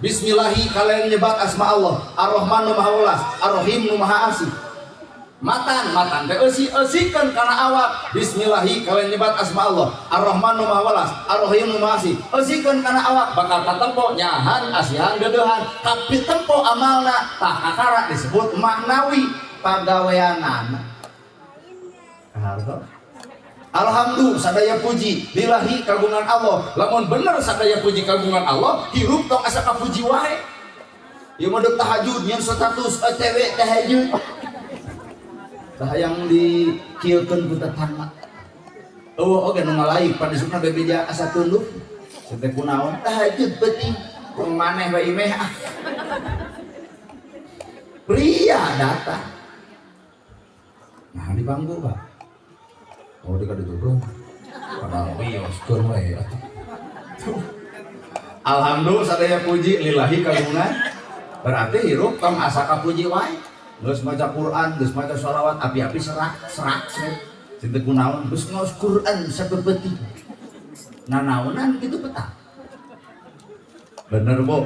Bismillahi kalian nyebat asma Allah Ar-Rahman nu maha welas, Ar-Rahim nu maha asih. Matan, matan teh eusi, eusikeun kana awak. Bismillahi kalian nyebat asma Allah Ar-Rahman nu maha welas, Ar-Rahim nu maha asih. Eusikeun kana awak bakal katempo nyahan, asihan, deudeuhan. Tapi tempo amalna tah kakara disebut maknawi pagaweanana. Kaharto. Alhamdulillah sadaya puji lillahi kagungan Allah. Lamun bener sadaya puji kagungan Allah, hirup tong asa kapuji wae. Ieu mah deuk tahajud nyeun status OTW tahajud. Tah hayang dikieukeun ku tetangga. Eueuh oge nu ngalaik pan isukna bebeja asa tunduk. Teh kunaon tahajud peuting ku maneh we imeh ah. Pria datang. Nah di panggung Pak. Oh di kaditu bro. Padahal wios keur we atuh. Alhamdulillah sadaya puji lillahi kagungan. Berarti hirup tong asa kapuji wae. Geus maca Quran, geus maca sholawat, api-api serak, serak, serak. Cinta kunaon, geus ngaos Quran sapeupeting. Nanaonan kitu betah. Bener bu.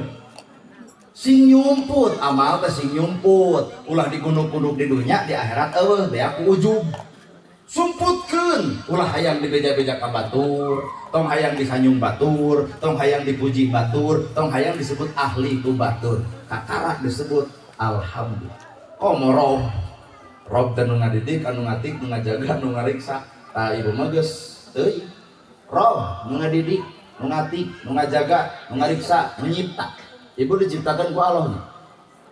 Sing nyumput amal teh sing nyumput. Ulah digunuk-gunuk di dunya, di akhirat eueuh beak ku ujub. Sumputkeun, ulah hayang dibeja-beja ka batur, tong hayang disanyung batur, tong hayang dipuji batur, tong hayang disebut ahli ku batur. Kakara disebut alhamdulillah. Komo rob, rob teh nu ngadidik, anu ngatik, nu ngajaga, nu ngariksa. Tah ibu mah geus teuing. Rob nu ngadidik, nu ngatik, nu ngajaga, nu ngariksa, nu nyipta. Ibu diciptakan ku Allah nya.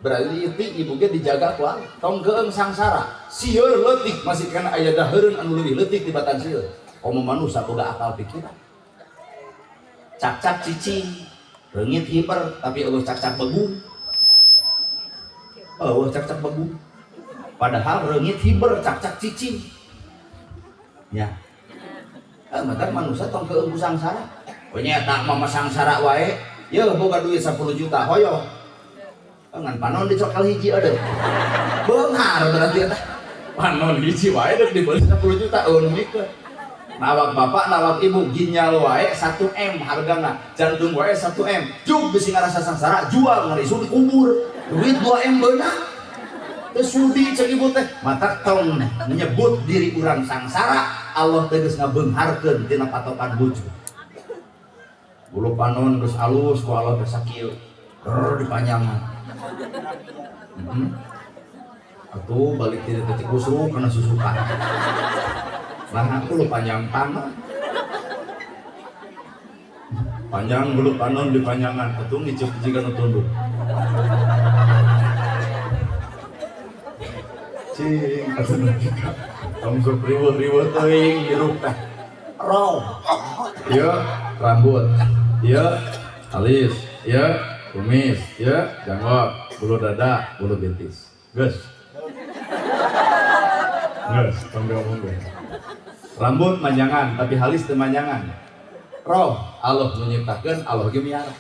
Berarti itu ibu ge dijaga ku Allah. Tong keung sangsara, sieun leutik masih kana aya daheureun anu leuwih leutik tibatan sieun. Komo manusa boga akal pikiran. Cakcak cicing, reungit hiber tapi eueuh cakcak begung. Eueuh cakcak begung. Padahal reungit hiber cakcak cicing. Ya. Matak manusa tong keung ku sangsara. Oh nya eta mah sangsara wae. Yeuh boga duit 10 juta hoyong. Ngan panon dicokal hiji aduh. Beunghar berarti eta. Panon hiji wae deuk dibeli 10 juta eueuh nu mikeun. Nawak bapak, nawak ibu ginjal wae 1 M hargana, jantung wae 1 M. Juk bisi ngarasa sangsara, jual ngarisu dikubur. Duit 2 M beunang. Teu sudi cek ibu teh. Matak tong menyebut diri urang sangsara, Allah teh geus ngabeungharkeun tina patokan bojo. Bulu panon geus alus ku Allah teh sakieu. Rrr dipanjangan. Atuh balik ti teh kusruk kana susukan. Lah aku lu panjang panon. Panjang bulu panon dipanjangan atuh ngiceup jiga nu tunduk. Cing atuh tong sok riweuh-riweuh teuing hirup teh. Roh. Ieu rambut, ieu alis, ieu kumis, ieu janggot, bulu dada, bulu betis. Geus. Geus, tong diomongkeun. Rambut manjangan, tapi halis teu manjangan. Roh, Allah nu nyiptakeun, Allah ge miara.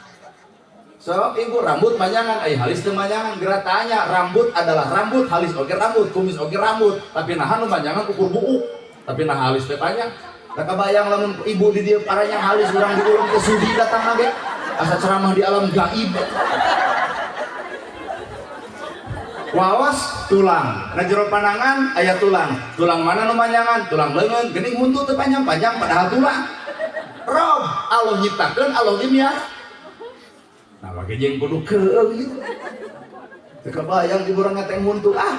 So, ibu rambut manjangan, ai halis teu manjangan. Geura tanya, rambut adalah rambut, halis oge rambut, kumis oge rambut. Tapi naha nu manjangan ukur buuk. Tapi naha halis teh panjang. Tak kebayang lamun ibu di dieu paranya halis urang diulung ke sudi datang ge. Asa ceramah di alam gaib. Wawas tulang, na jero panangan aya tulang. Tulang mana nu manjangan? Tulang leungeun, geuning huntu teu panjang-panjang padahal tulang. Rob, Allah nyiptakeun, Allah ge miara. Nah, make jeung kudu keung gitu. Teu kebayang ibu urang ngeteng huntu ah.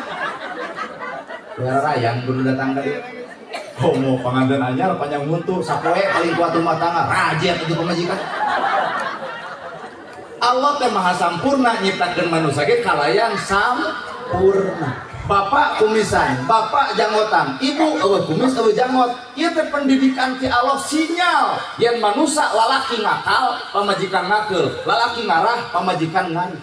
Rayang kudu datang ka dieu. Komo panganten anyar panjang huntu sapoe paling kuat rumah tangga, rajet itu pamajikan. Allah teh maha sampurna nyiptakeun manusia ge kalayan sampurna. Bapak kumisan, bapak janggotan, ibu eueuh kumis eueuh janggot. Ieu teh pendidikan ti Allah sinyal yen manusia lalaki ngakal, pamajikan ngakeul, lalaki ngarah, pamajikan ngarih.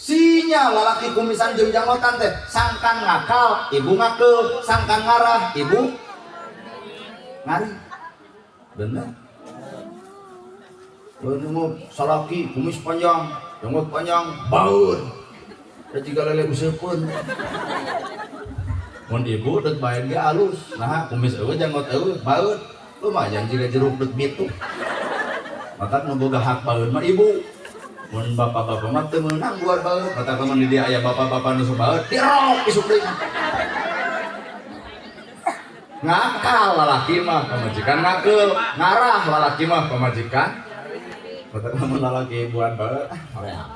Sinyal lalaki kumisan jeung janggotan teh sangkan ngakal, ibu ngakeul, sangkan ngarah, ibu ngari. Bener. Lalu mau salaki kumis panjang, janggot panjang, baur. Da jiga lele useupeun. Mun ibu deuk bae ge alus, nah kumis eueuh janggot eueuh, baur. Lumayan jiga jeruk deuk bitu. Maka nu boga hak baur mah ibu. Mun bapak-bapak mah teu meunang buat baur. Mata lamun di dieu aya bapak-bapak nu sok baur, dirok isuk deui. Ngakal lalaki mah pamajikan ngakeul, ngarah lalaki mah pamajikan. Mata lamun lalaki buat baur, hoream.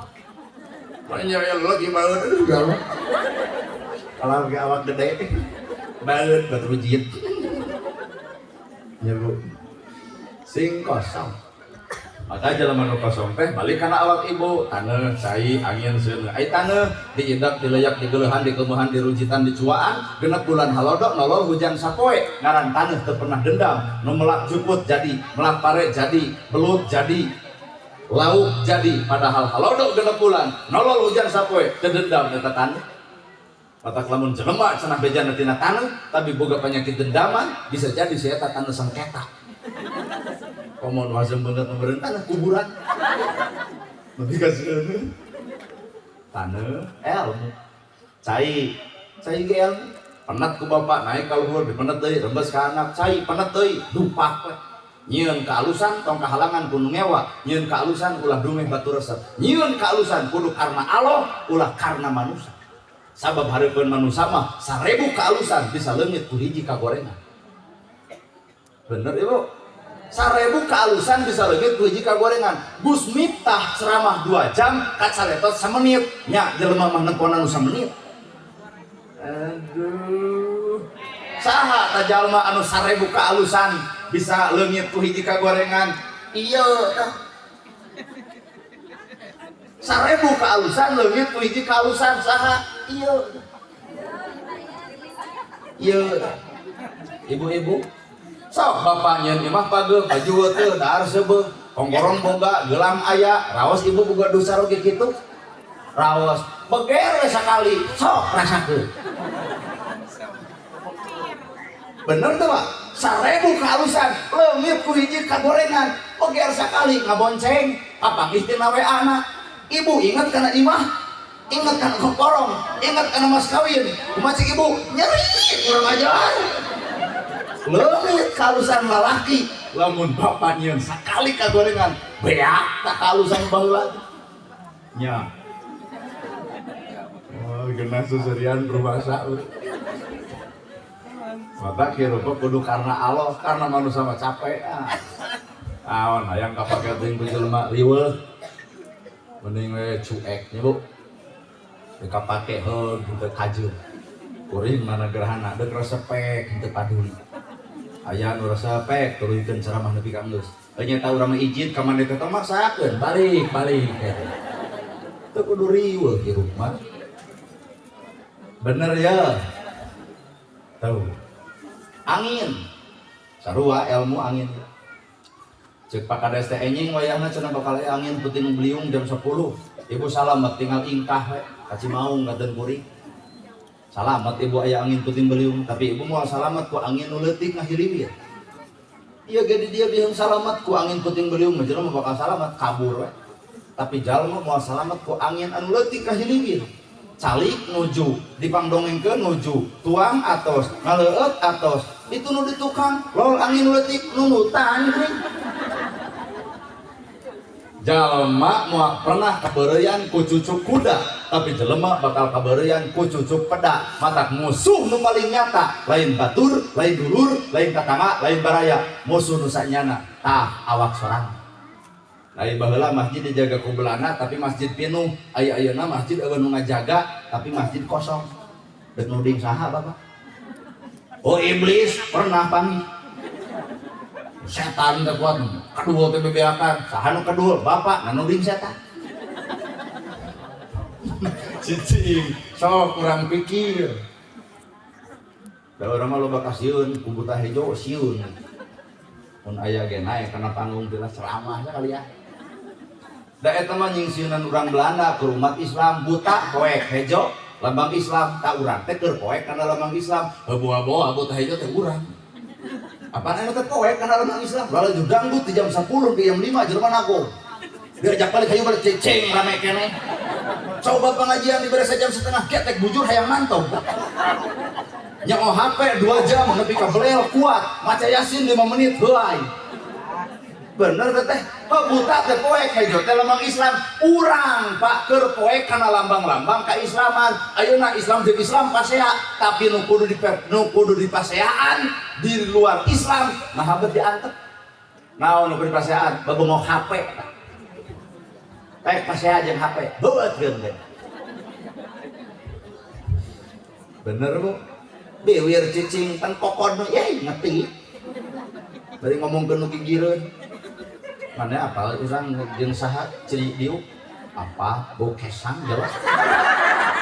Mun nya aya lalaki baur, aduh galak. Kalau ge awak gede, baur batu rujit. Ya Bu. Sing kosong. Maka jelema nu kosong teh balik kana awak ibu, taneuh, cai, angin, seuneu. Ai taneuh diidap, dileyak, digeleuhan, dikeumehan, dirujitan, dicuaan, genep bulan halodok nolol hujan sapoe, ngaran taneuh teu pernah dendam. Nu melak juput jadi, melak pare jadi, belut jadi, lauk jadi, padahal halodok genep bulan, nolol hujan sapoe, teu dendam eta taneuh. Matak lamun jelema cenah bejana tina taneuh, tapi boga penyakit dendaman, bisa jadi si eta taneuh sengketa. Komo nu asem beungeut meureun tanah kuburan. Lebih ka seuneu. Taneuh ilmu. Cai, cai ge ilmu. Penat ku bapak naik ka luhur dipenet deui, rembes ka anak, cai penet deui, dupak we. Nyieun kaalusan tong kahalangan ku nu ngewa, nyieun kaalusan ulah dumeh batu resep. Nyieun kaalusan kudu karena Allah, ulah karena manusia. Sabab hareupeun manusia mah 1000 kaalusan bisa leungit ku hiji kagorengan. Bener ibu? 1000 kaalusan bisa leungit ku hiji kagorengan. Gus Miftah ceramah 2 jam kacaletot samenit. Nya jelema mah nempona nu samenit. Aduh. Saha ta jalma anu 1000 kaalusan bisa leungit ku hiji kagorengan? Iya tah. 1000 kaalusan leungit ku hiji kaalusan saha? Iya. Iya. Ibu-ibu sok bapak nyeun imah pageung baju teu dahar seubeuh kongkorong boga gelang aya raos ibu boga dosa oge kitu raos beger we sakali sok rasakeun. Bener teu Pak? 1000 kaalusan leungit ku hiji kagorengan beger sakali ngabonceng kapanggih tina WA-na. Ibu ingat kana imah, ingat kana kongkorong, ingat kana mas kawin, kumaha cik ibu nyeri kurang ajar. Leungit kaalusan lalaki lamun bapak nyieun sakali kagorengan beak tak kaalusan baheula nya. Oh, geuna susurian rumasa. Mata hirup kudu karena Allah, karena manusia mah capek. Aon hayang kapake teuing ku jelema riweuh. Mending we cuek nya Bu. Teu kapake heug henteu kajeun. Kuring mana gerhana deuk resepek henteu paduli. Aya nu resepek turunkeun ceramah nepi ka geus. Nya urang mah ijid ka maneh teh maksakeun balik balik. Teu kudu riweuh hirup mah. Bener ya? Tahu. Angin. Sarua ilmu angin. Cek Pak Kades teh enjing wayahna cenah bakal aya angin puting beliung jam 10. Ibu salamet tinggal ingkah we ka Cimaung kateun kuring. Salamet ibu aya angin puting beliung, tapi ibu moal salamet ku angin nu leutik ngahiliwir. Ieu ge di dieu biheung salamet ku angin puting beliung, mah jelema bakal salamet kabur we. Tapi jalma moal salamet ku angin anu leutik ngahiliwir. Calik nuju, dipangdongengkeun nuju, tuang atos, ngaleueut atos. Itu nu di tukang, lol angin leutik nunutan geuning. Jalma moal pernah kabeureuyan ku cucuk kuda, tapi jelema bakal kabeureuyan ku cucuk peda. Matak musuh nu paling nyata, lain batur, lain dulur, lain tatangga, lain baraya. Musuh nu sanyana tah awak sorangan. Lain baheula masjid dijaga ku Belanda tapi masjid pinuh, aya ayeuna masjid eueuh nu ngajaga tapi masjid kosong. Deuk nuding saha Bapak? Oh iblis pernah panggih. Setan teh kuat, kedua teh bebeakan. Saha nu kedua? Bapak nuding setan. Cicing, sok kurang pikir. Da urang mah loba kasieun, ku buta hejo sieun. Mun aya ge naek kana panggung teh ceramah kali ya. Da eta mah nyingsieunan urang Belanda ke umat Islam buta poek hejo lambang Islam tak urang teh keur poek kana lambang Islam. Heuboa-boa buta hejo teh urang. Apaan anu teh poek kana lambang Islam? Lalu dangdut di jam 10 ke jam 5 jelema nagog. Diajak balik hayu balik ceceng rame keneh. Coba pengajian diberi sejam setengah ketek bujur hayang mantau. Nyaho HP 2 jam nepi ka belel kuat, maca Yasin 5 menit heulai. Bener teh, buta teh poek hejo teh lambang Islam. Urang Pak keur poek kana lambang-lambang keislaman. Ayeuna Islam jeung Islam pasea, tapi nu kudu di nu kudu dipaseaan di luar Islam nah bet diantep. Naon nu kudu dipaseaan? Babengok HP. Pek pasea jeung HP. Beueutkeun teh. Bener Bu? Biwir cicing pan kokod nu yeuh ngerti. Bari ngomongkeun nu gigireun. Mana apal urang jeung saha ciri diuk apa bau kesang jelas.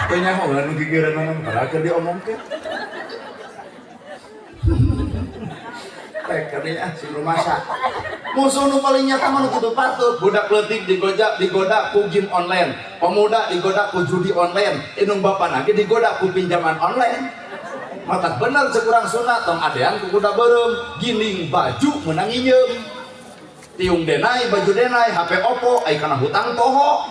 Teu nyaho nu gigireun mah padahal keur diomongkeun. Pek ah si rumasa. Musuh nu paling nyata mah nu kudu patut. Budak leutik digoda ku game online, pemuda digoda ku judi online, indung bapa lagi digoda ku pinjaman online. Mata bener sekurang sunat tong adean ku kuda beureum, giling baju meunang nginyeum. Tiung denai, baju denai, HP Oppo, ai kana hutang poho.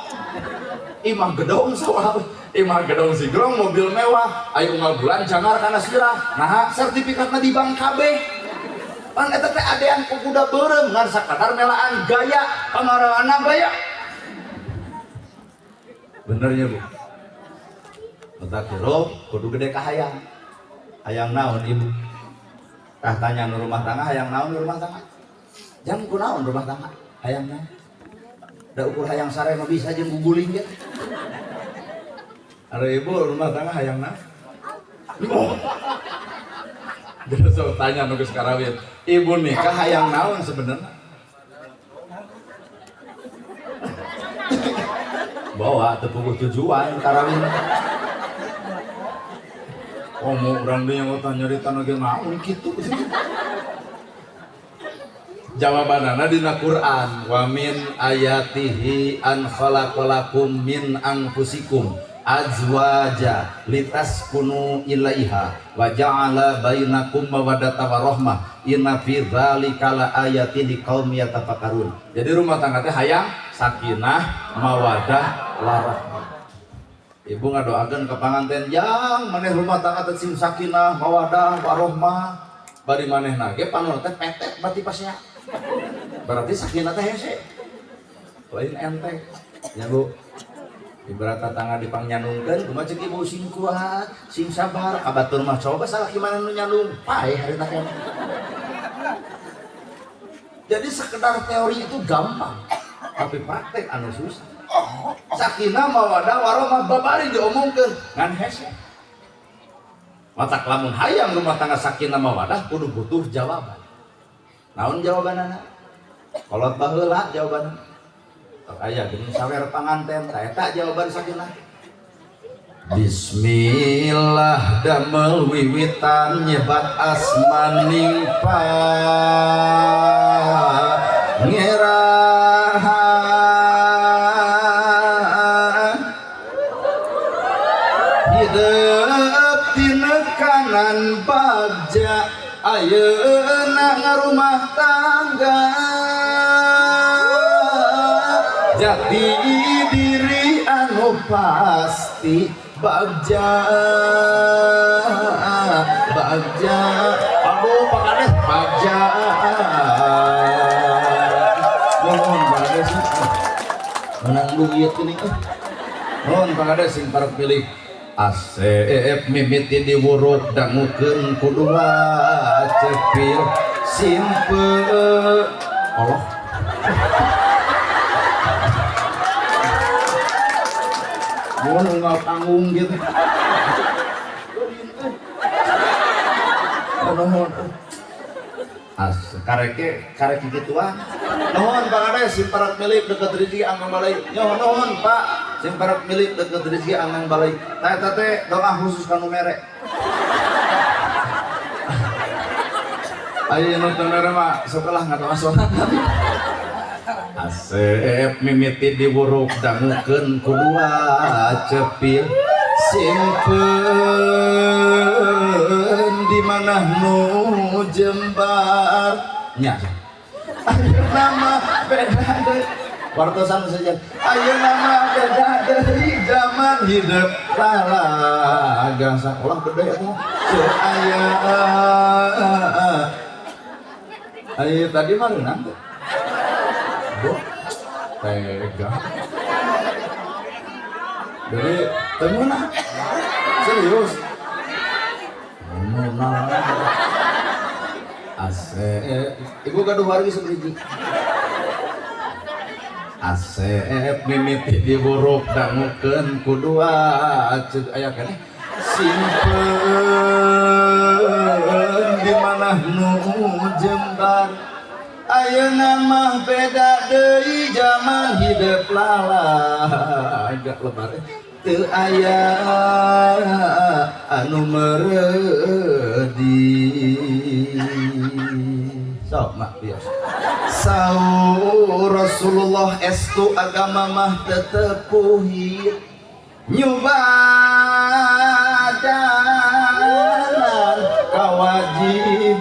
Imah gedong sawah, imah gedong sigrong, mobil mewah, ai unggal bulan jangar kana sirah. Nah, sertifikatna di bank kabeh. Pan eta teh adean ku kuda beureum ngan sakadar melaan gaya, pangaraana gaya. Benernya Bu. Otak hirup kudu gede kahayang. Hayang naon ibu? Tah tanya nu rumah tangga hayang naon nu rumah tangga? Jang kunaon rumah tangga? Hayang naon? Da ukur hayang sare mah bisa jeung guguling ge. Ari ibu rumah tangga hayang naon? Oh. Jadi sok tanya nu geus karawin. Ibu nikah hayang naon sebenarnya? Bawa teu puguh tujuan karawin. Oh, mau urang deui yang nyarita nu ge naon kitu. Jawabanana dina Quran, wa min ayatihi an khalaqalakum min anfusikum azwaja litaskunu ilaiha wa ja'ala bainakum mawaddata warahmah inna fi dzalika laayatin liqaumin yatafakkarun. Jadi rumah tangga teh hayang sakinah, mawaddah, warahmah. Ibu ngadoakeun ka panganten jang maneh rumah tangga teh sing sakinah, mawaddah, warahmah. Bari manehna ge panon teh petek berarti pasea. Berarti sakinah teh hese. Lain enteng. Ya Bu. Ibarat tetangga dipangnyandungkeun kumaha ceuk ibu sing kuat, sing sabar, ka batur mah coba salah gimana nu nyandung, paeh harita keneh. Jadi sekedar teori itu gampang, tapi praktek anu susah. Sakinah mawadah warahmah babari diomongkeun ngan hese. Matak lamun hayang rumah tangga sakinah mawadah kudu butuh jawaban. Naon jawabanana? Kolot baheula jawabanana. Tok aya geuning sawer panganten, ta eta jawaban sakinah. Bismillah damel wiwitan nyebat asmaning pangeran. Hidup tinekanan bagja ayeuna ngarumah tangga. Jati diri anu pasti bagja bagja. Aduh Pak Kades bagja. Nuhun Pak Kades menang duit geuning. Nuhun Pak Kades sing parek pilih. Asep mimiti diwuruk dangukeun kudu cepil simpe Allah. Mun unggal panggung gitu. Nuhun. As kareke kareke gituan. Nuhun Pak Kades sing parak milik deket rezeki anggang balai. Nyoh nuhun Pak sing parak milik deket rezeki anggang balai. Tah eta teh doa khusus kanu mere. Ayo nu teu mere mah sekolah ngadoa sorangan. Asep mimiti diwuruk dangukeun ku dua cepil, simpen di mana nu jembar nya. Ayeuna mah beda deui, wartosan saja. Ayeuna mah beda deui zaman, hidup lalaga ulah gede eta. Teu aya. Ayo, tadi mah reunang teh. Bu, tega. Jadi teu meunang. Serius. Meunang. Asep, ibu gaduh wargi sabaraha? Asep mimiti diwuruk dangukeun ku dua ceuk, aya keneh, simpen di mana nu jembar. Ayeuna mah beda deui zaman, hidup lalaga lebar, teu aya anu mereudi. Sok mak biasa. Saur Rasulullah estu, agama mah tetepuhit, nyubadan kewajiban,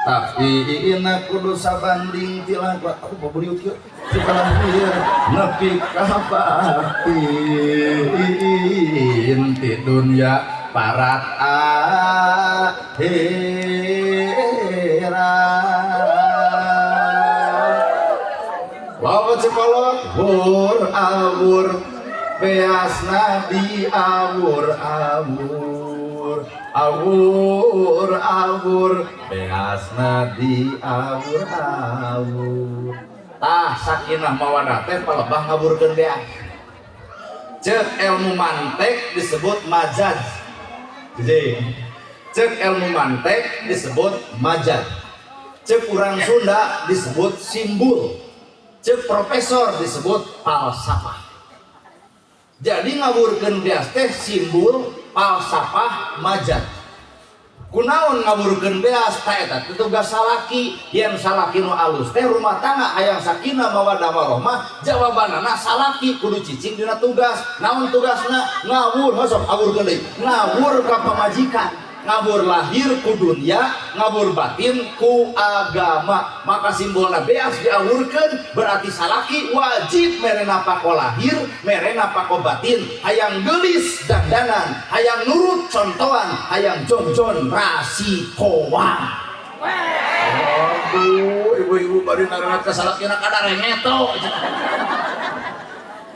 tapi ina kudu sabanding ti laku. Aku paburiut kieu ti lahir nepi ka batin, ti dunya parat akhirat. Lawa cekolot wur awur beasna di awur awur, awur awur beasna di awur awur. Tah, sakinah mawadah teh palebah ngaburkeun beas. Cek ilmu mantek disebut majaz. Jadi cek ilmu mantek disebut majaz, cek urang Sunda disebut simbol, cek profesor disebut falsafah. Jadi ngaburkeun beas teh simbol, falsafah, majaz. Kunaon ngaburkeun beas? Ta eta teh tugas salaki. Yen salaki nu alus teh rumah tangga hayang sakinah mawaddah warahmah. Jawabanana salaki kudu cicing dina tugas. Naon tugasna? Ngawur. Sok awurkeun deui, ngawur ka pamajikan, ngawur lahir ku dunia, ngawur batin ku agama. Maka simbolna beas diawurkeun, berarti salaki wajib mere napako lahir, mere napako batin. Hayang gelis dandanan, hayang nurut contohan, hayang jongjon rasikoan. Aduh, ibu-ibu bari narengat ka salakina kadarengeto.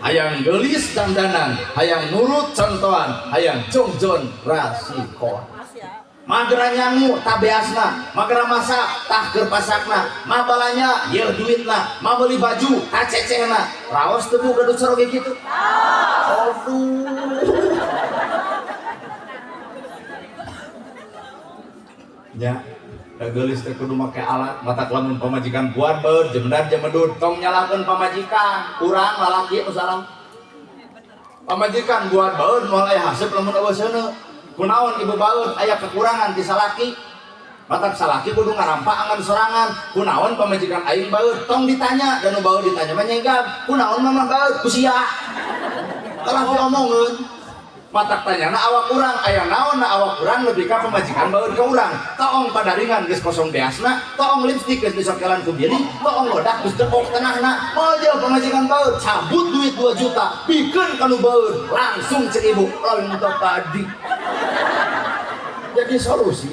Hayang gelis dandanan, hayang nurut contohan, hayang jongjon rasikoan. Magera nyangu tah beasna, magera masak tah keur pasakna, mah balanya yeuh duitna, mah meuli baju tah cecehna. Raos teu, Bu, gaduh caroge kitu? Aduh. Ya, da geulis teh kudu make alat. Matak lamun pamajikan buat beud jemedar jemedud, tong nyalahkeun pamajikan, urang lalaki nu salah. Pamajikan buat baeud moal aya haseup lamun euweuh seuneu. Kunaon ibu baeud? Aya kekurangan ti salaki. Matak salaki kudu ngarampa angan sorangan. Kunaon pamajikan aing baeud? Tong ditanya, dan nu baeud ditanya mah nyegab. Kunaon mama baeud? Ku sia telah diomongeun. Matak tanyana awak urang, aya naon na awak urang lebih ka pamajikan baeud ka urang. Toong padaringan geus kosong beasna, toong lipstik geus disokelan ku bini, toong lodak geus dekok tengahna. Moal jauh pamajikan baeud, cabut duit 2 juta bikeun ka nu baeud, langsung cek ibu lain tadi. Jadi solusi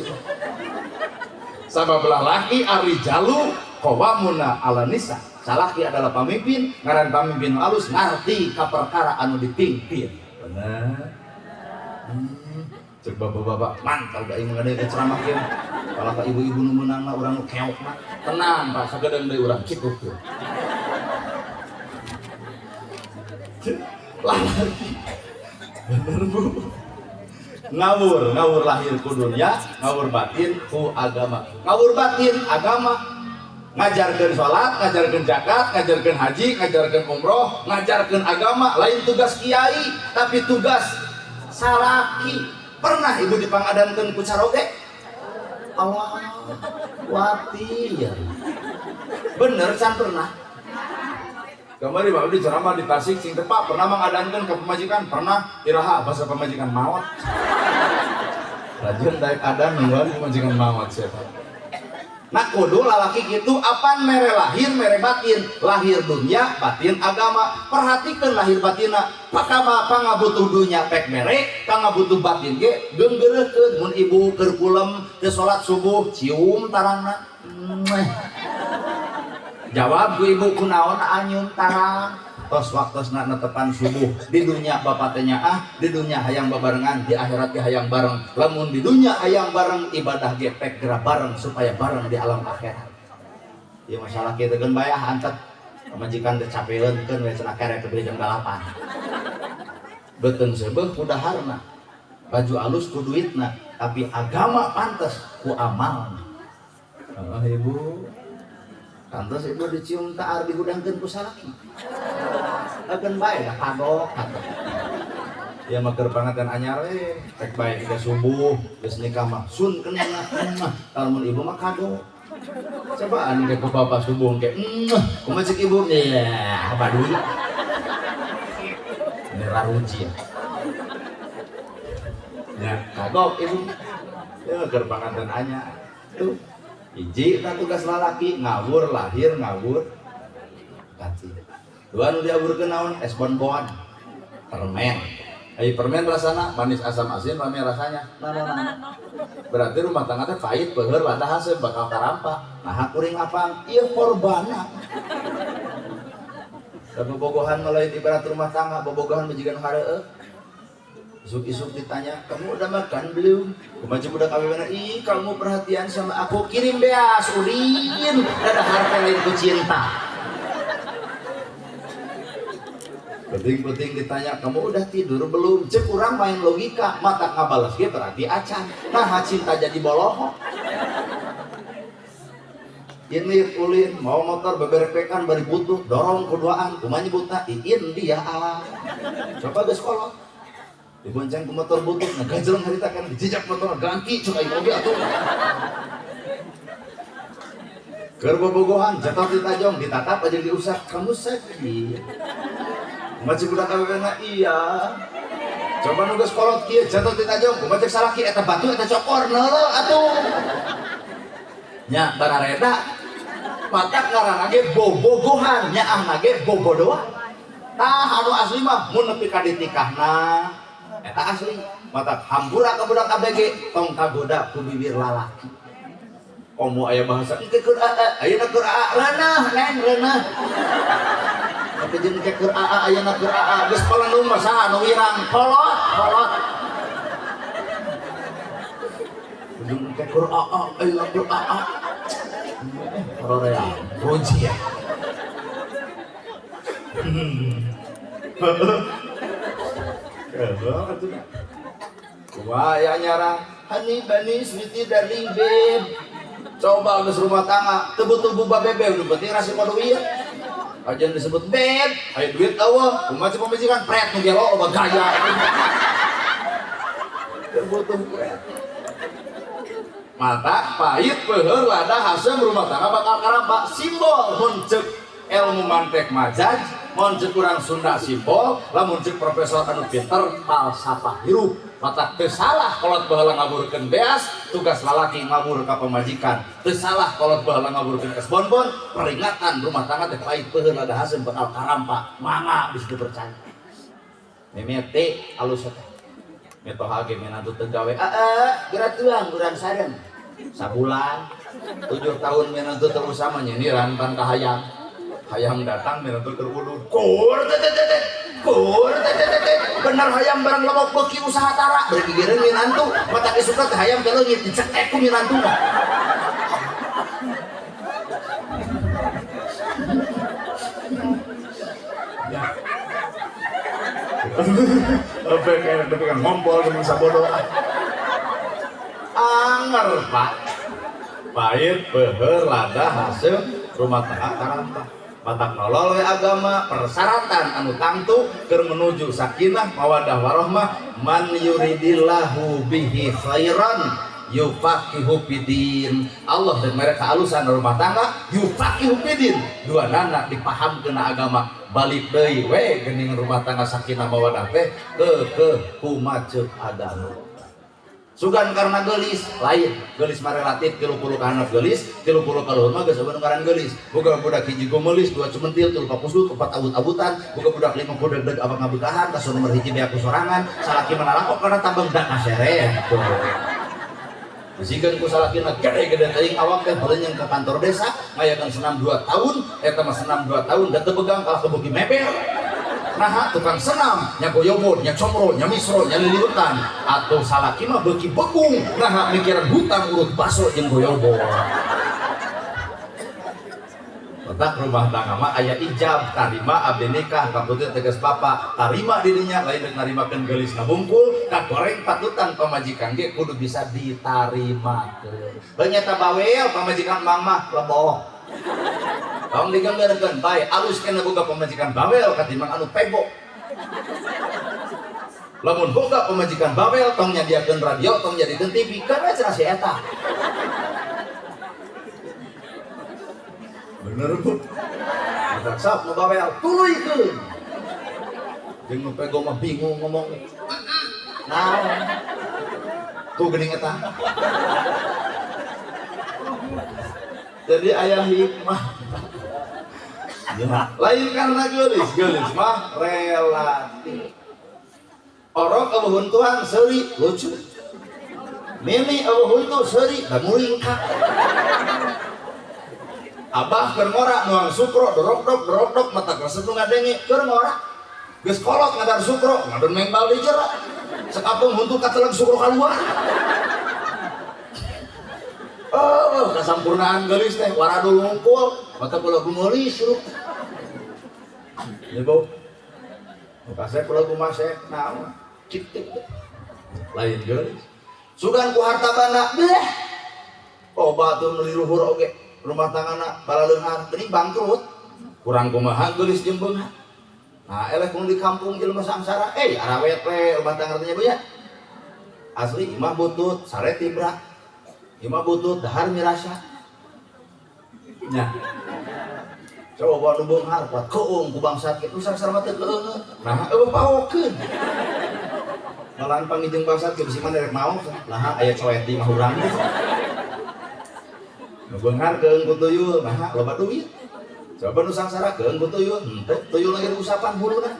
sabab laki arrijalu qawwamuna 'ala nisa. Salaki adalah pamimpin, ngaran pamimpin alus ngarti ka perkara anu dipimpin. Bener. Cek bapak-bapak mantap da aing ngade ceramah kieu. Kalau ka ibu-ibu nu meunangna urang nu keokna. Tenang, Pak, sagedeung deui urang kitu kieu. Lalaki. Bener, Bu. Ngawur, ngawur lahir ku dunia, ngawur batin ku agama. Ngawur batin agama ngajarkeun salat, ngajarkeun zakat, ngajarkeun haji, ngajarkeun umroh, ngajarkeun agama lain tugas kiai, tapi tugas salaki. Pernah ibu dipangadankeun ku caroge? Allah. Kuatir. Bener can pernah. Kamari Pak Abdi ceramah di Tasik sing tepak pernah mengadankeun ka pamajikan, pernah iraha bahasa pamajikan maot. Rajin daek adan nungguan pamajikan maot siapa. Nah kudu lalaki gitu apan mere lahir mere batin, lahir dunia batin agama. Perhatikan lahir batina, pakama pangabutuh dunia pek mere, pangabutuh batin ge geunggeureuhkeun. Mun ibu keur kulem teu salat subuh cium tarangna. Jawab ku ibu kunaon anyum tarang. Tos waktosna netepan subuh di dunia bapak teh nyaah, di dunia hayang babarengan, di akhirat ge hayang bareng. Lamun di dunia hayang bareng ibadah ge pek geura bareng supaya bareng di alam akhirat. Ieu masalah kieu teh geun bae antet pamajikan teh capeun keun we cenah kerek beli jam 8. Beuteung seubeuh ku daharna, baju alus ku duitna, tapi agama pantes ku amalna. Heeh ibu. Pantes ibu dicium taar dihudangkeun ku salaki. Akeun bae da kagok kata. Ya mah keur panganten anyar we, rek bae ke subuh, geus nikah mah sun kena mah. Lamun ibu mah kagok. Cobaan ke bapak subuh ke, kumaha cek ibu? Ya, baduy. Ini raruji ya. Ya, kagok ibu. Ya keur panganten anyar. Tuh. Hiji eta tugas lalaki ngawur lahir ngawur batin. Dua nu diawurkeun naon? Es bonbon, permen. Ai permen rasana manis asam asin rame rasanya. Nah, nah, nah. Berarti rumah tangga teh pahit peuheur lada haseum bakal karampa. Nah kuring apang? Ieu korbana. Da bobogohan mah lain ibarat rumah tangga, bobogohan mah jiga nu hareueuh. Isuk-isuk ditanya, kamu udah makan belum? Kumaha budak awewena, ih kamu perhatian sama aku, kirim beas, ulin, ada harta lain ku cinta. Penting-penting ditanya, kamu udah tidur belum? Cek urang main logika, mata ngabalas ge berarti acan. Nah, cinta jadi bolohok. Ini ulin, mau motor beberepekan bari butuh, dorong keduaan, kumaha nyebutna? Iin dia. Coba geus kolot. Dibonceng ku motor butut, ngagajleng harita kan dijejak motor ganti cek aing oge atuh. Keur bobogohan jatuh di tajong ditatap aja diusap, kamu sakit. Kumaha budak awewena iya. Coba nu geus kolot kieu jatuh di tajong, kumaha cek salaki eta batu eta cokor neuleuh atuh. Nya barareda matak ngaranna ge bobogohan, nyaahna ge bobodoan. Tah anu asli mah mun nepi ka ditikahna eta asli mata hampura ka budak ABG tong kagoda ku bibir lalaki. Komo aya bahasa engke keur aa ayeuna keur aa reunah neng reunah. Tapi jeung engke keur aa ayeuna keur aa geus palendung mah saha nu wirang kolot kolot. Jeung engke keur aa ayeuna keur aa. Rorea roji ya. Kumaha aya nyarang honey bunny sweetie darling babe. Coba geus rumah tangga teu butuh buba bebe nu penting rasiko duit. Ajan disebut babe, aya duit eueuh, kumaha cek pamajikan pret nu gelo loba gaya. Teu butuh pret. Mata pahit peuheur lada haseum rumah tangga bakal karampa. Simbol mun ceuk ilmu mantek majaz, mun ceuk urang Sunda simbol, lamun ceuk profesor anu pinter falsafah hirup. Mata teu salah kolot baheula ngaburkeun beas, tugas lalaki ngabur ka pamajikan. Teu salah kolot baheula ngaburkeun es bonbon, peringatan rumah tangga teh pahit peuheur lada haseum bakal karampa. Mangga bisa dipercaya. Memete alus teh. Mitoha ge menantu teu gawe, heeh, geura tuang urang sareng. Sabulan, 7 tahun menantu teu usah nyindiran pan ka hayam. Hayam datang menantu keur udud. Kur teh teh teh. Kur teh teh teh. Bener hayam barang lemok beuki usaha tara beuki gigireun minantu. Mata isukna teh hayam teh leungit dicetek ku minantuna. Ya. Apa kayak tapi kan ngompol dengan sabodo. Anger Pak. Pahit peuheur lada haseum rumah tangga karampa. Batak nolol we agama persyaratan anu tangtu keur menuju sakinah mawadah warohmah man yuridillahu bihi khairan Yufaqihu fiddin. Allah dan mereka alusan rumah tangga yufaqihu fiddin. Dua nana dipahamkeun agama. Balik deui we geuning rumah tangga sakinah mawadah teh keukeuh kumaha agama. Sugan karena geulis, lain geulis mah relatif 30 ka handap geulis, 30 ka luhur mah geus eueuh ngaran geulis. Boga budak hiji gomelis, dua cementil, tilu pakusut, empat abut-abutan, boga budak lima kudeg-deg abang ngabekahan, kasur nomor hiji beak sorangan, salaki mah nalakok karena tambang dak kasere. Bisikan ku salakina gede-gede teuing awak teh beulenyeng ka kantor desa, ngayakeun senam 2 tahun, eta mah senam 2 tahun da teu begang kalah kebeuki meber. Nah, tukang senam, nya goyobon, nya comro, nya misro, nya liliutan. Atau salaki mah beuki begung, nah mikiran hutang urut baso jeung goyobon. Letak rumah tangga mah aya ijab, tarima abdi nikah, kaputi tegas bapak, tarima dirinya lain rek narimakeun geulis ngabungkul, kagoreng patutan pamajikan ge kudu bisa ditarimakeun. Nyata bawel pamajikan mang mah leboh. Tong digambarkeun bae alus kena boga pamajikan bawel katimbang anu pego. Lamun boga pamajikan bawel tong nyadiakeun radio, tong nyadiakeun TV, kana cenah si eta. Bener Bu. Matak sok nu bawel tuluykeun. Jeung nu pego mah bingung ngomong. Naon? Tuh geuning eta. Jadi ayah hikmah. Ya, lain karena geulis, geulis mah relatif. Orok eueuh huntuan seuri lucu. Mimi eueuh huntu seuri da mulingkak. Abah keur ngora nuang sukro dorok-dok dorok-dok mata resep nu ngadenge keur ngora. Geus kolot ngadar sukro ngadon mengbal di jero. Sekampung huntu kateleg sukro kaluar. Oh, kasampurnaan geulis teh waradul ngungkul, mata kula geulis rup. Ya, Bu. Kasep kula gumasek naon? Kitu. Lain geulis. Sugan ku harta banda, bleh. Loba tuh nu di luhur oge, rumah tanggana balaleunghar teuing bangkrut. Kurang kumaha geulis jeung beunghar. Nah, eleh kudu di kampung jelema sangsara, arawet we rumah tangga teh nya Bu ya. Asli imah butut, sare tibra. Imah butut, dahar mirasa. Nya. Coba nu beunghar kuat keung ku bangsat kitu sangsara mah teu keungeun. Nah, eueuh paokeun. Malahan pangijeng bangsat ge bisi mah rek maot. Nah, aya coet di imah urang. Nu beunghar keung ku tuyul, nah loba duit. Coba nu sangsara keung ku tuyul, henteu tuyul lagi usapan huluna.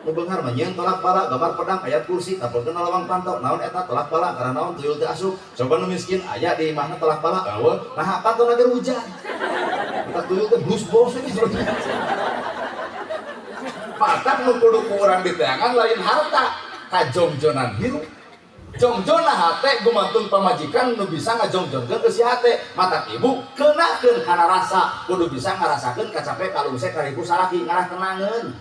Nu beunghar mah nyieun tolak bala, gambar pedang, ayat kursi, tapelkeun lawang panto, naon eta tolak bala karena naon tuyul teu asup. Coba nu miskin aya di imahna tolak bala, eueuh, nah pantona ge hujan. Eta tuyul teh blus bos ge. Matak nu kudu ku urang diteangan lain harta, kajongjonan hirup. Jongjonna hate gumantung pamajikan nu bisa ngajongjonkeun ke si hate. Matak ibu keunakeun kana rasa, kudu bisa ngarasakeun kacape kalungse kariku salaki ngarah tenangeun.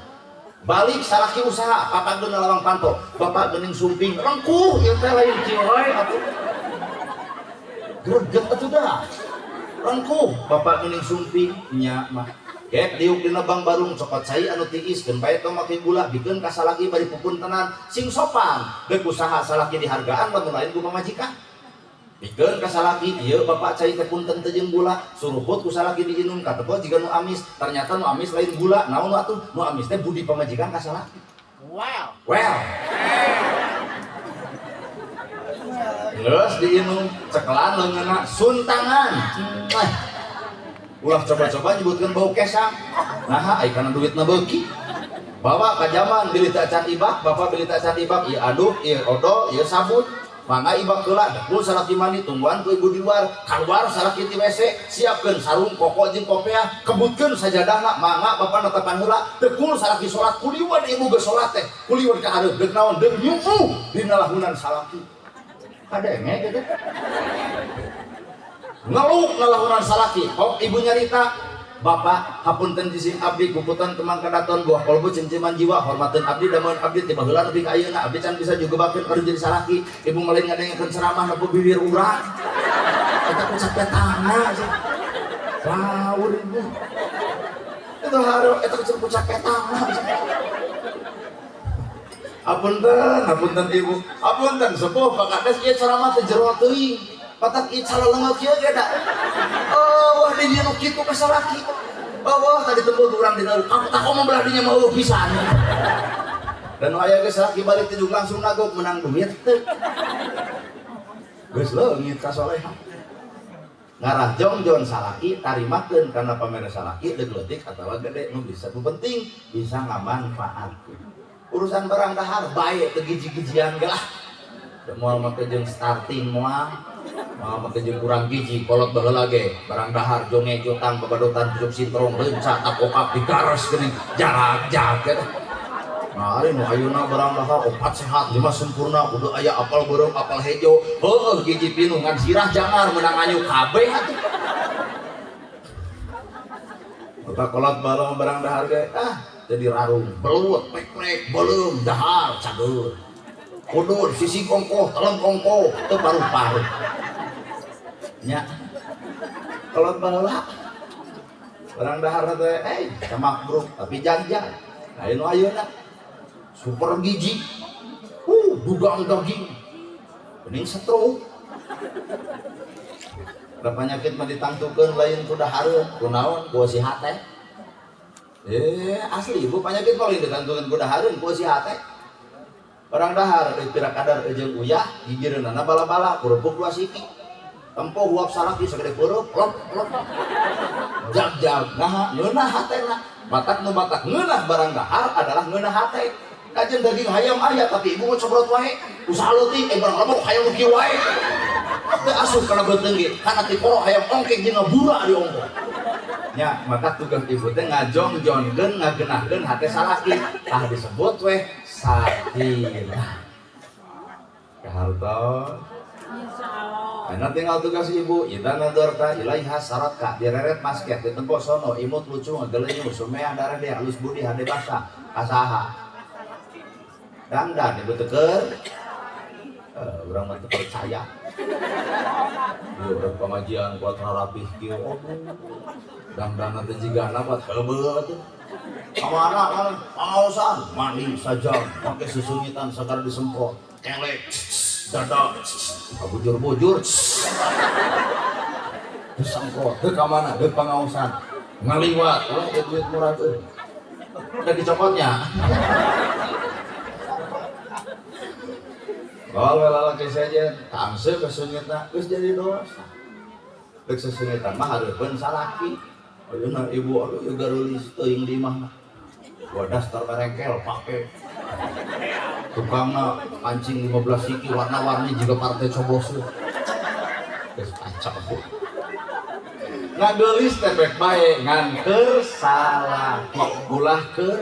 Balik salaki usaha, papageun lawang panto, bapak geuning sumping rengkuh ieu teh lain kieu wae atuh. Greget atuh dah. Rengkuh bapak geuning sumping nya mah. Gek diuk dina bang barung cokot cai anu tiis keun bae tong make gula bikeun ka salaki bari pupuntenan sing sopan deuk usaha salaki dihargaan lamun lain ku pamajikan. Bikeun ka salaki ieu bapak cai teh punten teu jeung gula suruput ku salaki diinum katepo jiga nu amis ternyata nu amis lain gula naon atuh nu amis teh budi pamajikan ka salaki. Wow. Well. Geus diinum cekelan leungeunna suntangan. Ulah coba-coba nyebutkeun bau kesang. Nah, ai kana duitna beuki. Bawa ka jaman bilih teh acan ibak, bapak bilih teh acan ibak, ieu aduk, ieu odol, ieu sabun. Mangga ibak heula, dekul salaki mandi, tungguan ku ibu di luar, kaluar salaki ti WC, siapkeun sarung koko jeung kopeah, kebutkeun sajadahna, mangga bapak netepan heula, dekul salaki salat, kuliwan ibu geus salat teh, kuliwan ka hareup, deuk naon, deuk nyuuh dina lahunan salaki. Kadenge kitu. Ngeluk ngalahunan salaki, kok ibu nyarita, bapak hapunten jising abdi kuputan kemang kadaton buah kolbu cinciman jiwa hormateun abdi dameun abdi tiba heula nepi ka ayeuna abdi can bisa jugebakeun kudu jadi salaki ibu mah lain ngadengekeun ceramah nepi bibir urang eta ku capetana laur ibu eta haru eta ku capetana Apunten, apunten ibu. Apunten sepuh Pak Kades ieu ceramah teh jero teuing. Patak ieu calelengeuk kieu ge da. Oh, wah di dieu nu kitu ka salaki. Oh, wah tadi tembul urang dina. Aku tak ngomong belah dinya mah eueuh pisan. Dan nu aya geus salaki balik teh langsung nagog menang duit teu. Geus leungit ka soleha. Ngarah jongjon salaki tarimakeun kana pamere salaki deuk leutik atawa gede nu bisa nu penting bisa ngamanfaatkeun. Urusan barang dahar bae teu giji-gijian ge lah. Moal make jeung starting moal. Moal make jeung kurang gizi kolot baheula ge barang dahar jonge jotang babadotan pucuk sintrong leunca tapokap digares geuning jarak-jak ge. Nah, ari nu ayeuna barang dahar 4 sehat 5 sempurna kudu aya apal beureum apal hejo heueuh gizi pinuh ngan sirah jangar meunang anyu kabeh atuh. Otak kolot balong barang dahar ge ah jadi rarung belut pek-pek beuleum dahar cager. Kudur sisi kongkoh telem kongkoh teu paruh-paruh. Nya. Kolot baheula barang dahar teh camakbruk tapi jangjang. Ayeuna ayeuna super gizi. Dugang daging. Bening stroke. Da penyakit mah ditangtukeun lain ku dahareun, ku naon? Ku si hate. Asli ibu penyakit mah lain ditangtukeun ku dahareun, ku si hate. Barang dahar pira kadar jeung uyah, gigireunana bala-bala, kerupuk 2 siki. Tempo huap salaki sagede peureum, lop lop. Jag-jag naha ngeunah hatena. Matak nu matak ngeunah barang dahar adalah ngeunah hate. Kajen daging hayam aya tapi ibu ngocobrot wae. Usaha leutik barang lemok hayam nu kieu wae. Teu asup kana beuteung ge, kana ti poro hayam ongkek jeung ngabura di ongkok. Nya, maka tugas ibu teh ngajongjonkeun ngagenahkeun hate salaki. Tah disebut weh sakinah. Kahartos. Insyaallah. Ayeuna tinggal tugas ibu, ida nadorta ilaiha saratka direret basket ditempo sono imut lucu ngagelenyuh sumeah darah dia halus budi hade basa kasaha. Dangdan ibu teu keur urang mah teu percaya. Ieu urang pengajian kuat rapih kieu aduh. Dangdan teh jigana kuat heubeul atuh. Kamana kan pangaosan mandi sajam make susungitan sagara disemprot kelek dada bujur-bujur disemprot teu ka mana deuk pangaosan ngaliwat ulah duit murah euy udah dicopotnya. Kalau lalaki saja tangse kesungitan geus jadi dosa. Deuk sesungitan mah hareupeun salaki. Ayeuna ibu aduh ieu garulis teuing di imahna. Wadah stor barengkel pake. Tukangna kancing 15 siki warna-warni juga partai coblos. Geus pacak bu. Ngageulis teh pek bae ngan keur salaki ulah keur.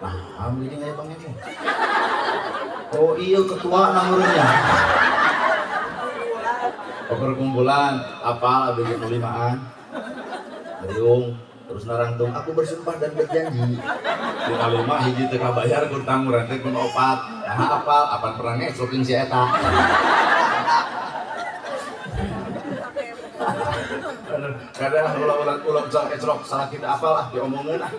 Nah, ini nggak Bang Emo. Oh iya ketua namanya. Perkumpulan apal abdi limaan. Riung terus narangtung aku bersumpah dan berjanji. Dina lima hiji teu kabayar ku tang urang teh kun opat. Nah apal apan pernah ngecroking si eta. Kadang ulah-ulah ulah ecrok salah kita apal ah diomongeun ah.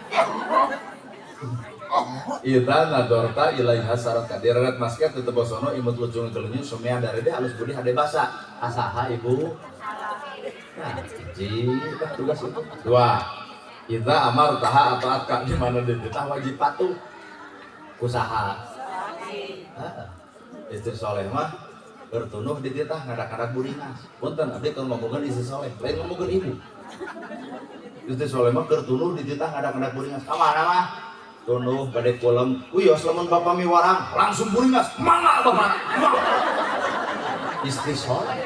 Ida nadorta ilaiha saratka direret masket tetep bosono imut lucung gelenyu sumea darede halus budi hade basa asaha ibu. Nah, hiji tugas itu. Dua, ida amar taha atau atka di mana dititah wajib patuh usaha. Heeh. Istri soleh mah bertunuh dititah ngadak-ngadak buringas. Punten abdi keur ngomongkeun istri soleh, lain ngomongkeun ibu. Istri soleh mah keur tunuh dititah ngadak-ngadak buringas. Ka mana mah? Tunuh bade kulem, uyos lamun bapa miwarang langsung buringas, mangga bapak. Istri soleh.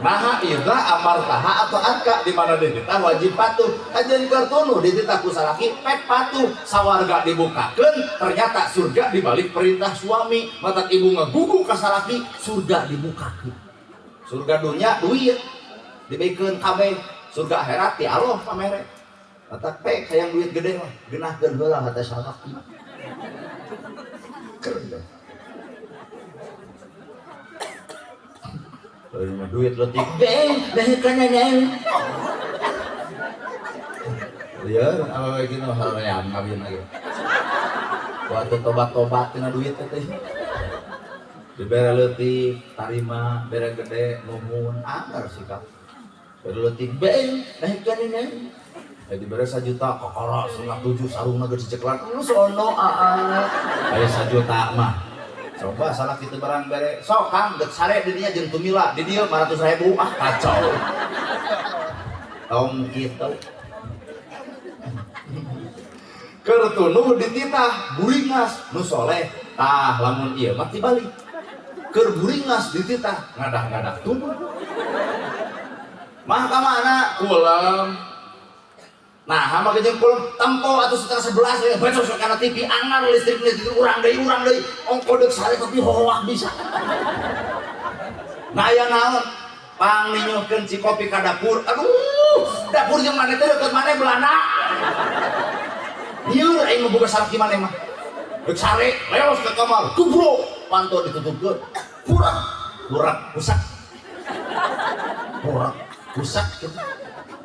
Maha idza amartaha atau atka di mana dititah wajib patuh. Kajian keur tunuh dititah ku salaki pek patuh, sawarga dibukakeun, ternyata surga dibalik perintah suami. Matak ibu ngagugu ka salaki, surga dibukakeun. Surga dunya duit dibekeun kabeh, surga akhirat ti Allah pamere. Matak pek hayang duit gede mah, genahkeun heula hate salaki. Keren. Lain duit leutik beng beng kana neng. Lieur awewe kitu hoream kawin lagi. Waktu tobat-tobat tina duit teh. Dibere leutik tarima, bere gede nuhun, anggar sikap. Bere leutik beng, naikkeun ini. Ya dibere 1 juta, kokoro 6,5 sarungna geus diceklan. Lu sono aa. Aya 1 juta mah. Coba salah kitu barang bere. Sok Kang geus sare di dinya jeung tumila, di dieu 500.000 ah kacau. Tong kitu. Keur tunuh dititah buringas nu soleh. Tah lamun ieu mah tibalik. Keur buringas dititah ngadah-ngadah tunuh. Mah ka mana? Kulem. Nah, hama jeung kulem tempo atuh 10:30 we becos kana TV angar listrik listrik urang deui ongko deuk sare tapi hohoak bisa. Nah aya naon? Pang ninyuhkeun ci kopi ka dapur. Aduh, dapur jeung maneh teh deukeut maneh Belanda. Lieur aing mah boga salaki maneh mah. Deuk sare leos ke kamar, kubro, panto ditutupkeun. Kurang, kurang, kusak. Kurang, kusak gitu.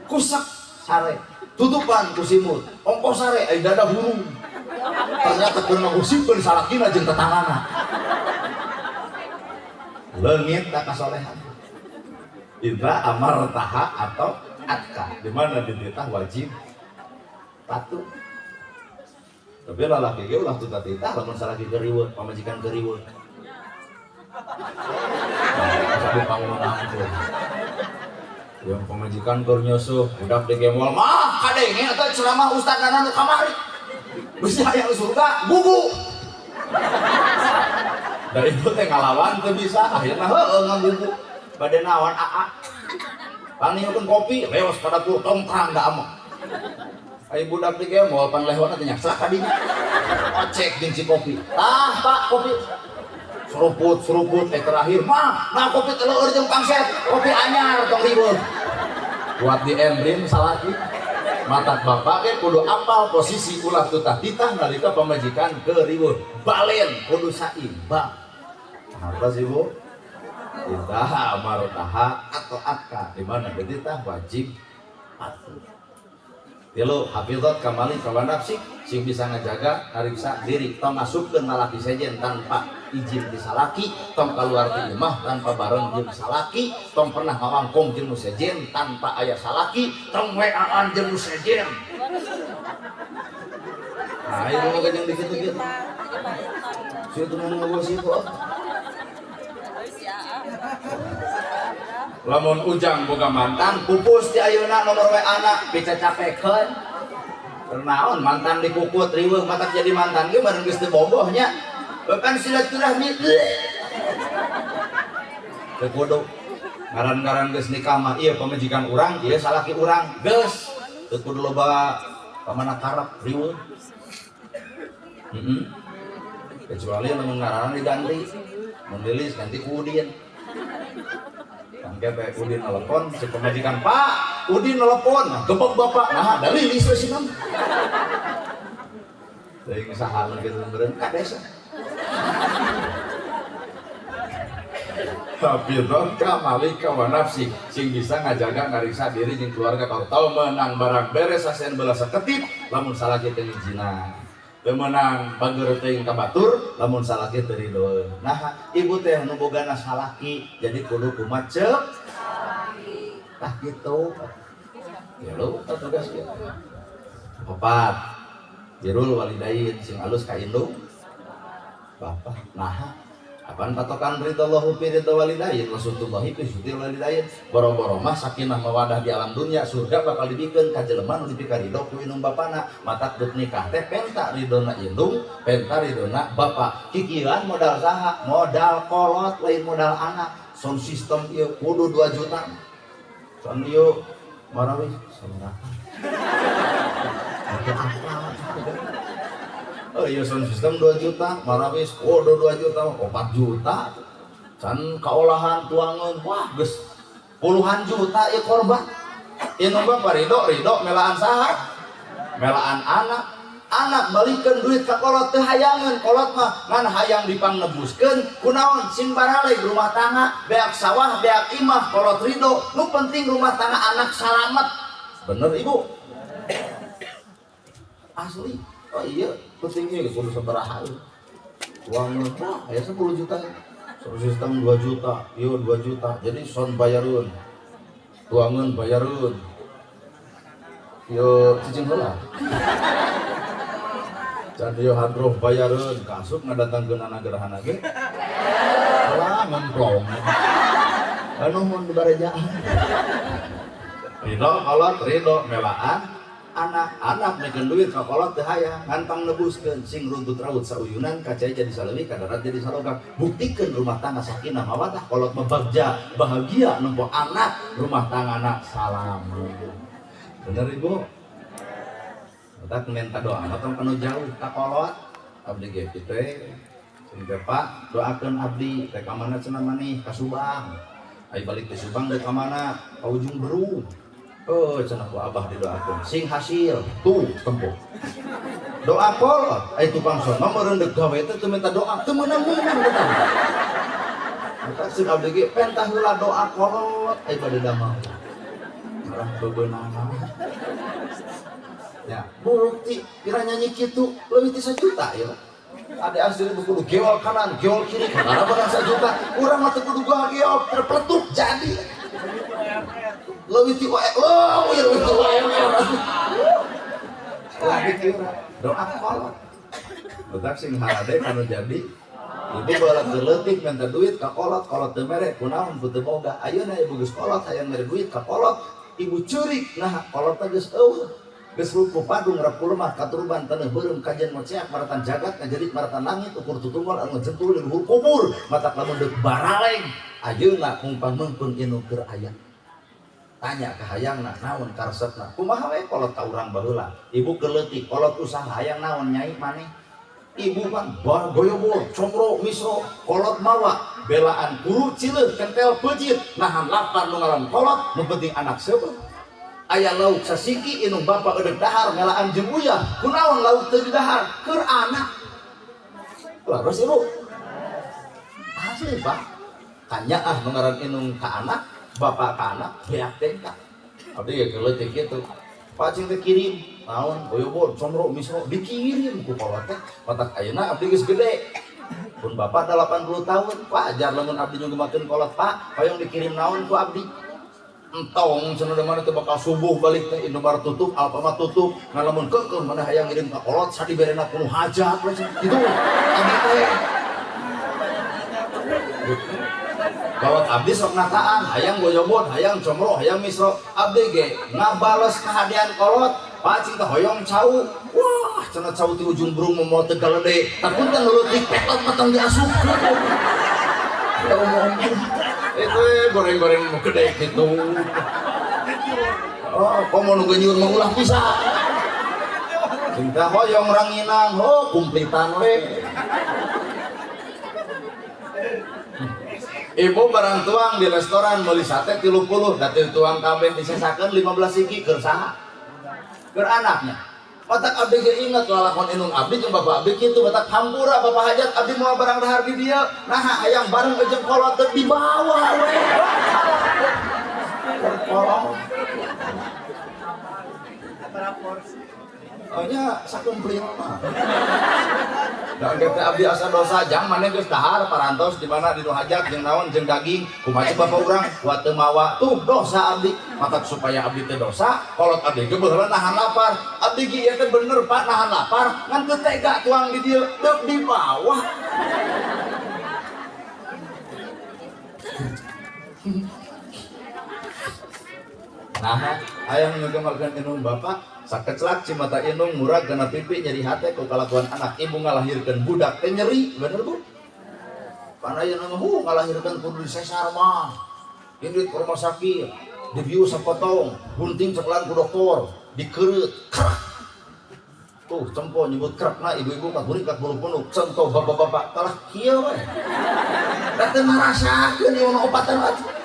Kusak sare. Tutupan ku simut. Ongko sare ai dada hurung. Ternyata keur ngagosipkeun salakina jeung tetanggana. Leungit tak kasolehan. Idza amartaha atau atka, di mana dititah wajib patuh. Tapi lalaki ge ulah titah-titah lamun salaki geriweuh, pamajikan geriweuh. Tapi pangunang teh. Yang pamajikan keur nyusuh, budak digemol mah kadenge eta ceramah ustad nana nu kamari. Bisi hayang surga, gugu. Da ibu teh ngalawan teu bisa, akhirna heueuh ngagugu. Bade naon aa. Pangniukeun kopi, leos ka dapur tongkrang da amok. Ai budak digemol panglehona teh nyaksa ka dinya. Ocek jeung si kopi. Tah, Pak, kopi. Seruput, seruput, terakhir mah, nah kopi telur jeung pangset, kopi anyar tong ribut. Buat di endrin salaki. Matak bapak ge kudu apal posisi ulah tutah titah nalika pamajikan keur balen kudu saimbang. Harta sih Bu? Titah amartaha atau atka di mana dititah wajib patuh. Tilu hafizat kamali kawan nafsi sing bisa ngajaga ngariksa diri tong ngasupkeun lalaki sejen tanpa izin di salaki, tong keluar ti imah tanpa bareng jeung salaki, tong pernah ngawangkong jeung nu sejen tanpa aya salaki, tong WA-an jeung nu sejen. Nah, ieu mah jeung dikitu-kitu. Sieu teu ngagosip kok. Lamun Ujang boga mantan pupus ti ayeuna nomor WA-na picacapekeun. Naon mantan dikukut riweuh matak jadi mantan ge bareng geus teu bogoh nya. Bahkan silaturahmi teu kudu. Ngaran-ngaran geus nikah mah ieu pamajikan urang, ieu salaki urang, geus teu kudu loba pamana karep riweuh. Heeh. Kecuali lamun ngaranna diganti, mun lilis ganti ku Udin. Bangke teh Udin nelpon si pemajikan, "Pak, Udin nelpon." Nah, gebek bapak. Nah, dari lilis we sih. Teuing saha nu kitu meureun ka desa. Hafizat ka malika wa nafsi sing bisa ngajaga ngariksa diri jeung keluarga kalau tau menang barang beres sasen belas saketip lamun salaki teu ngijina. Teu meunang bager teuing ka batur lamun salaki teu ridho. Nah, ibu teh nu bogana salaki jadi kudu kumaha ceuk salaki. Tah kitu. Ya lu tugas ieu. Opat. Birrul walidain sing alus ka indung bapak. Nah, apaan patokan ridallahu fi ridha walidain wa sutullahi fi sutil walidain. Boro-boro mah sakinah mawadah di alam dunia surga bakal dibikeun ka jelema nu dipikaridho ku indung bapana. Matak duk nikah teh penta ridona indung, penta ridona bapak. Kikieuan modal saha? Modal kolot lain modal anak. Sound system ieu kudu 2 juta. Sound ieu marawis sabaraha? Itu apa? Oh iya sound system 2 juta, marawis kudu 2 juta, 4 juta. Can kaolahan tuangan, wah geus puluhan juta ieu korban. Ieu nu bapak ridho, ridho melaan saha? Melaan anak. Anak balikeun duit ka kolot teu hayangeun, kolot mah ngan hayang dipangnebuskeun kunaon sing baraleg rumah tangga, beak sawah, beak imah, kolot ridho, nu penting rumah tangga anak salamet. Bener Ibu? Asli. Oh iya, pentingnya kudu sabaraha. Uang wah aya 10 juta. Sistem 2 juta, ieu 2 juta. Jadi son bayareun. Tuangeun bayareun. Yo cicing heula. Jadi yo hadroh bayareun, kasup ngadatangkeun anak gerhana ge. Lah ngemplong. Anu mun dibarejaan. Ridho kolot, ridho melaan anak-anak mikeun duit ka kolot teu hayang ngantang nebuskeun sing runtut raut sauyunan kacai jadi saleuwi kadarat jadi salogak buktikeun rumah tangga sakinah mawaddah kolot mebagja bahagia nempo anak rumah tanggana salam. Bener ibu? Tak minta doa tong kanu jauh ka kolot abdi ge kitu we. Cing teh Pak doakeun abdi rek ka mana cenah maneh ka Subang. Ai balik ke Subang rek ka mana? Ka Ujung Berung. Oh, cenah ku abah didoakeun sing hasil tuh tempo. Doa kolot ai tukang son mah meureun deuk gawe teh teu minta doa teu meunang-meunang eta. Maka ceuk abdi ge pentah heula doa kolot ai bade damel. Marah bebeunana. Ya, bukti pira nyanyi kitu leuwih ti 1 juta ya. Ade asli kudu geol kanan, geol kiri, karena barang 1 juta. Urang mah teu kudu geol, terpeletuk jadi. Leuwih ti OE, leuwih ti OMR. Lagi kira doa kolot. Betak sing harade kanu jadi. Ibu balat leutik minta duit ka kolot, kolot teu mere, kunaon teu boga. Ayeuna ibu geus kolot hayang mere duit ka kolot, ibu ceurik. Nah, kolot teh geus eueuh. Geus ruku padung rap kulemah katuruban taneuh beureum kajian moceak maratan jagat ngajerit maratan langit ukur tutunggal anu jentul di luhur kubur matak lamun deuk baraleng ayeuna kumpang meungpeung inu keur aya. Tanya ka hayangna naon karesepna kumaha we kolot ka urang baheula ibu keur leutik kolot usaha hayang naon nyai maneh ibu mah goyobor comro misro kolot mawa belaan kuru cileuh kentel peucit nahan lapar nu ngaran kolot nu penting anak seubeuh aya lauk sasiki inung bapak eudeuk dahar ngalaan jeung uyah kunaon lauk teu didahar keur anak laros ibu asli Pak kanyaah nu ngaran inung ka anak bapak ka anak beak teh ka abdi ge leutik kitu Pak cing teh kirim naon goyobor comro misro dikirim ku kolot teh matak ayeuna abdi geus gede pun bapak 80 tahun Pak ajar lamun abdi nyugemakeun kolot Pak hoyong dikirim naon ku abdi entong cenah mana teh bakal subuh balik teh Indomaret tutup Alfamart tutup ngalamun keukeuh mana hayang ngirim ka kolot sadiberena kudu hajat we cenah kitu abdi teh kolot abdi sok nataan hayang goyobot hayang comro hayang misro abdi ge ngabales kahadean kolot Pak cing teh hoyong cau wah cenah cau ti Ujung Berung moal teu galede takun teh leutik petot matang diasupkeun itu goreng-goreng mau gede gitu. Oh, kok mau nunggu nyur mau ulah bisa. Cinta hoyong ranginang, oh kumplitan we. Ibu barang tuang di restoran meuli sate 30, da teu tuang kabeh disesakeun 15 siki keur saha? Keur anaknya. Matak abdi ge inget lalakon inung abdi jeung bapak abdi kitu matak hampura bapak hajat abdi moal barang dahar di dieu. Naha hayang bareng jeung kolot teh dibawa we. Kolot. Oh nya sakumplit mah. Da ge teh abdi asa dosa jang maneh geus dahar parantos di mana di nu hajat jeung naon jeung daging kumaha cek bapak urang wa teu mawa tuh dosa abdi matak supaya abdi teu dosa kolot abdi ge baheula nahan lapar abdi ge ieu teh bener Pak nahan lapar ngan teu tega tuang di dieu deuk di bawah. Nah, hayang nyugemakeun inung bapak sakeclak cimata inung murag kana pipi nyeri hate ku kalakuan anak ibu ngalahirkeun budak teh nyeri bener Bu pan ayeuna mah ngalahirkeun kudu disesar mah indit ke rumah sakit dibius sapotong gunting cekelan ku dokter dikereut kerak tuh cempo nyebut kerakna ibu-ibu kaguring kat bulu punuk contoh bapak-bapak kalah kieu we da teu marasakeun ieu mah opatan atuh.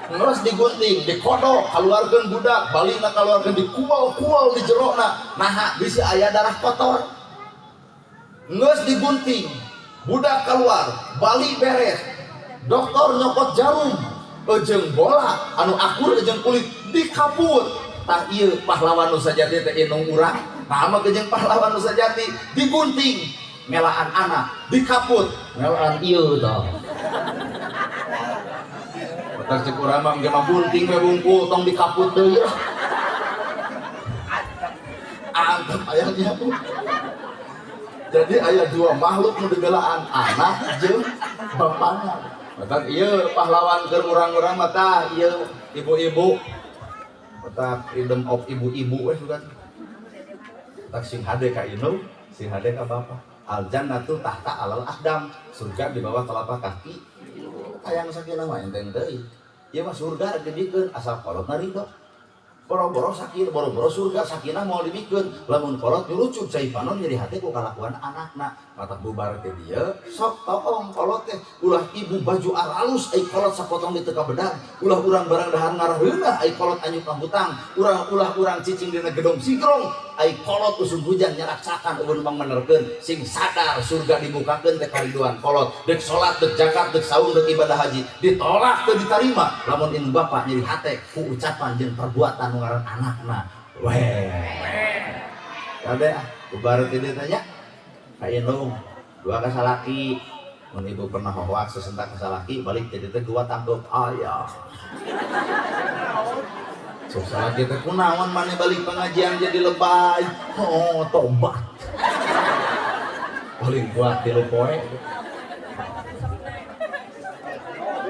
Terus digunting, dikodok, kaluarkeun budak, balina kaluarkeun dikual-kual di jerona. Naha bisi aya darah kotor. Geus digunting, budak keluar, bali beres. Dokter nyokot jarum, jeung bola anu akur jeung kulit dikaput. Tah ieu pahlawan nu sajati teh inung urang. Nah mah jeung pahlawan nu sajati digunting melaan anak, dikaput melaan ieu tah. Batak cek urang mah engke mah gunting we bungkul tong dikaput deui. Antep ayahnya. Jadi aya dua makhluk nu dibelaan, anak jeung bapana. Batak ieu pahlawan keur urang-urang mah tah ieu ibu-ibu. Batak freedom of ibu-ibu we bukan. Tak sing hade ka indung, sing hade ka bapa. Al jannatu tahta alal aqdam, surga di bawah telapak kaki. Hayang sakinah mah enteng deui. Ieu mah surga dijadikeun asal kolotna ridho. Boro-boro sakinah, boro-boro surga sakinah moal dibikeun. Lamun kolot nyurucub cai panon nyeri hate ku kalakuan anakna. Mata bubar teh dieu, sok toong kolot teh. Ulah ibu baju aralus ai kolot sapotong di teu kabedag. Ulah urang barang dahar ngaraheunah ai kolot anyuk ka hutang. Urang ulah urang cicing dina gedong sigrong ai kolot usum hujan nyaraksakan eueun mangmenerkeun. Sing sadar surga dibukakeun teh kariduan kolot. Dek salat, dek zakat, dek saum, dek ibadah haji ditolak teu ditarima. Lamun indung bapa nyeri hate ku ucapan jeung perbuatan nu ngaran anakna. Weh. Kade ah, bubar teh dieu tanya. Ka indung, dua ka salaki. Mun ibu pernah hoak sesentak ka salaki, balik teh teh dua tangkeup aya. Sok salaki teh kunaon maneh balik pengajian jadi lebay. Oh, tobat. Paling kuat 3 poe.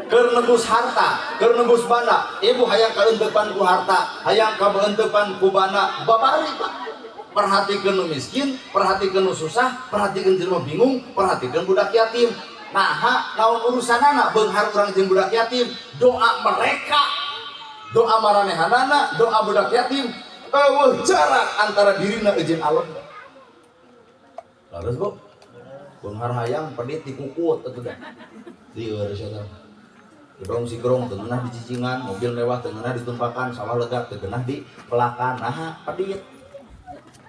Keur nebus harta, keur nebus banda, ibu hayang kaeuntepan ku harta, hayang kabeuntepan ku banda, babari Pak. Perhatikeun nu miskin, perhatikeun nu susah, perhatikeun jelema bingung, perhatikeun budak yatim. Naha naon urusanana beunghar urang jeung budak yatim? Doa mereka, doa maranehanana, doa budak yatim, eueuh jarak antara dirina jeung Allah. Laras Bu, beunghar hayang pedit dikukut atuh da. Lieur sia teh. Gedong sigrong teu ngeunah dicicingan, mobil mewah teu ngeunah ditumpakan, sawah lega teu ngeunah dipelakan. Naha pedit.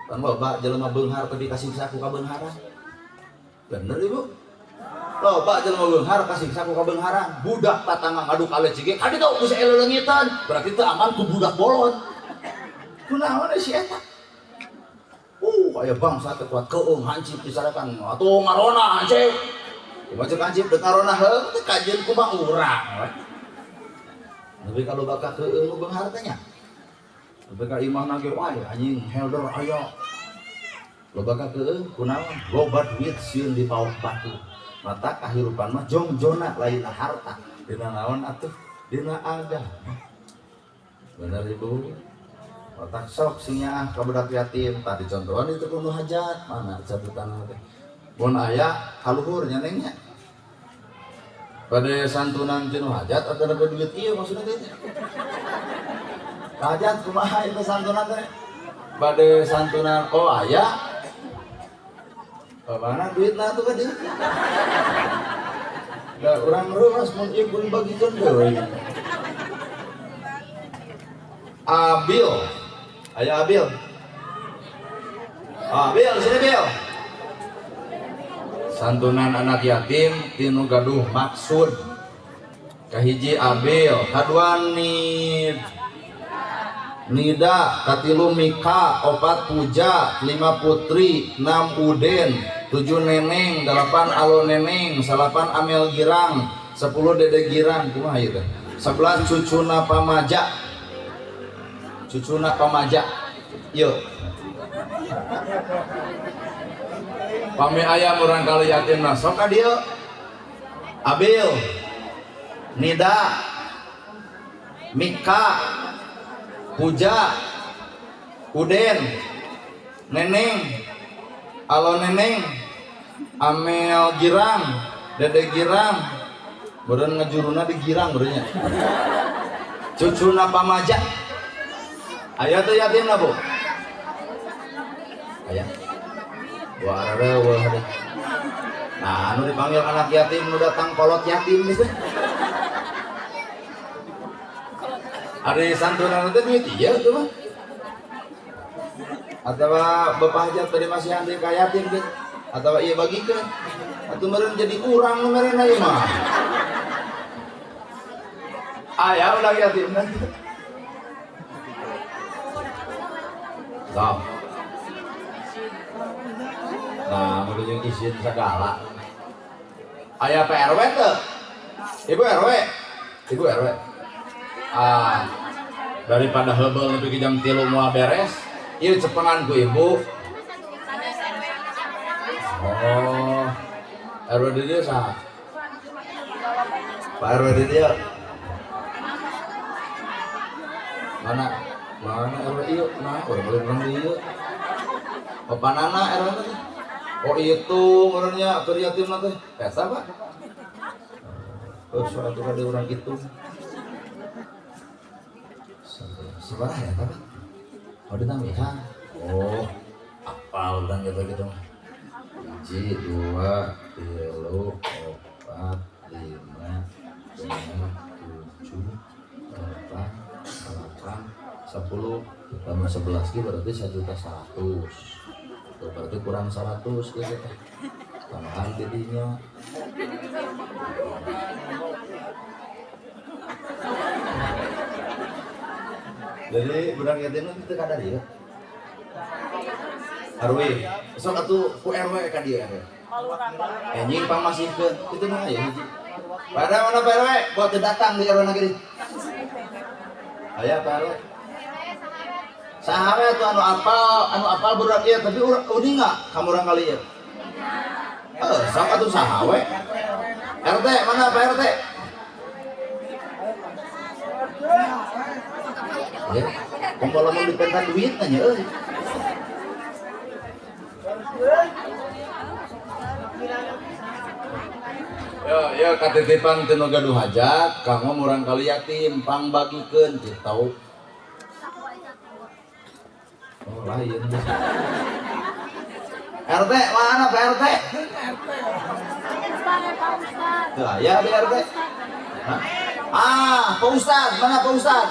Pan loba jelema beunghar teu dikasiksa ku kabeungharan. Bener Ibu? Loba jelema beunghar kasiksa ku kabeungharan. Budak tatangga ngaduk ale cige, kaditu geus eleleungitan, berarti teu aman ku budak bolon. Kunaon si eta? Aya bangsa teh kuat keung hancip disarakan. Atuh ngarona hancip. Kumaha cek hancip deuk ngarona heuh teh kajeun kumaha urang we. Tapi kalau bakal keung nu beunghar teh nya. Tapi ka imahna ge wae anjing helder aya. Loba ka keung kunaon? Loba duit sieun dipaok batu. Mata kahirupan mah jongjona lain harta. Dina naon atuh? Dina agama. Bener Ibu? Otak sok sing nyaah ka budak yatim. Tadi contohan itu kudu hajat. Mana catatan teh? Mun aya kaluhur nya neng nya. Bade santunan tinu hajat atau dapat duit ieu maksudna teh? Hajat kumaha itu santunan teh? Bade santunan oh aya. Mana duitna atuh ka dieu? Da urang reuas mun ieu kudu bagikeun deui. Abil. Aya Abil. Abil sini Bil. Santunan anak yatim tinu gaduh maksud. Kahiji Abil, kadua Nida, katilu Mika, 4 Puja, 5 Putri, 6 Uden, 7 Neneng, 8 Alo Neneng, 9 Amel Girang, 10 Dede Girang, kumaha ieu teh? 11 Cucuna Pamaja. Cucuna Pamaja. Ieu. Pami aya murang kali yatim mah sok ka dieu. Abil, Nida, Mika, Puja, Uden, Neneng, Alo Neneng, Amel Girang, Dede Girang, beureun ngajuruna di Girang beureunnya. Cucuna Pamaja. Aya teu yatimna, Bu? Aya. Wah, areueuh hade. Nah, anu dipanggil anak yatim nu datang kolot yatim gitu. Ari santunan teh duit ieu tuh mah. Atawa bapak hajat tadi masih ande ka yatim gitu. Atawa ieu bagikeun. Atuh meureun jadi urang nu merena ieu mah. Aya udah yatim nanti. Sok. Nah, mun jeung izin segala. Aya Pak RW teu? Ibu RW? Ibu RW. Ah, daripada heubeul nepi ka jam 3 moal beres, ieu cepengan ku ibu. Oh, RW di dieu saha? Pak RW di dieu. Mana? Mana RW ieu? Nah, urang boleh urang di ieu. Papanana RW teh. Oh itu urangnya keur yatim teh. Eta Pak. Oh, suara tuh ada orang itu. Sabaraha ya, Pak? Oh, ditambihan. Oh, apal urang gitu gitu mah. 1, 2, 3, 4, 5, 6, 7, 8, 9, 10. Tambah 11 gitu berarti 1.100.000. Tuh, berarti kurang 100 gitu teh. Tambahan tidinya. Jadi budak yatim itu kadar ya. RW, sok atuh ku RW ka dieu RW. Enjing pamasihkeun kitu mah aya hiji. Pada mana Pak RW? Buat teu datang di RW negeri. Aya Pak RW. Saha we atuh anu apal budak ieu tapi urang uninga ka murang kali ieu. Heuh, sok atuh saha we? RT mana Pak RT? Ya, kumpul lamun dipenta duit nanya euy. Ya, ya katitipan teu nu gaduh hajat, kanggo murang kali yatim pangbagikeun kitu. Oh, lain. RT mana Pak RT? Tuh aya di RT. Hah? Ah, Pak Ustad, mana Pak Ustad?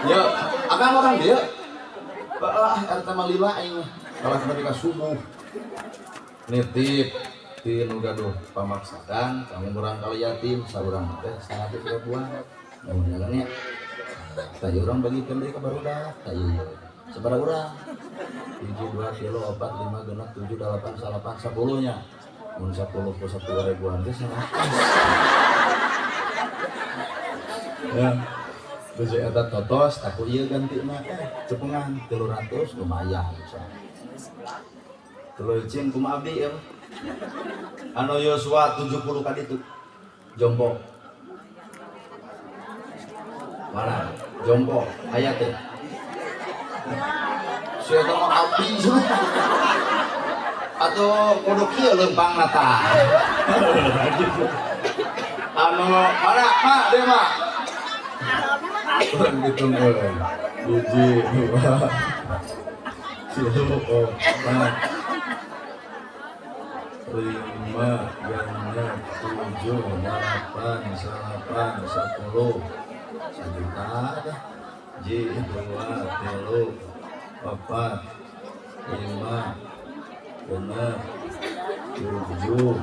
Yo, akang orang dia. Ah, RT mah lila aing mah. Kalah nepi ka subuh. Nitip ti nu gaduh pamaksadan kanggo murang kali yatim saurang teh 100 ribuan. Mun jalan nya. Tah urang bagikeun deui ka barudak. Tah ieu. Sabaraha urang? 1, 2, 3, 4, 5, 6, 7, 8, 9, 10 nya. Mun 10 ku 10 ribuan teh 100. Ya. Terus eta totos, aku ieu ganti mah cepengan 300 lumayan misalnya. Tuluy cing kumaha abdi ya. Anu Yosua 70 ka ditu. Jompo. Mana? Jompo aya teh. Si eta mah abdi cenah. Atau kudu kieu leumpangna tah. Anu mana mak deui mak. Urang hitung euy. 1, 2, 3, 4, 5, 6, 7, 8, 9, 10. 1 juta dah. 1, 2, 3, 4, 5, 6, 7,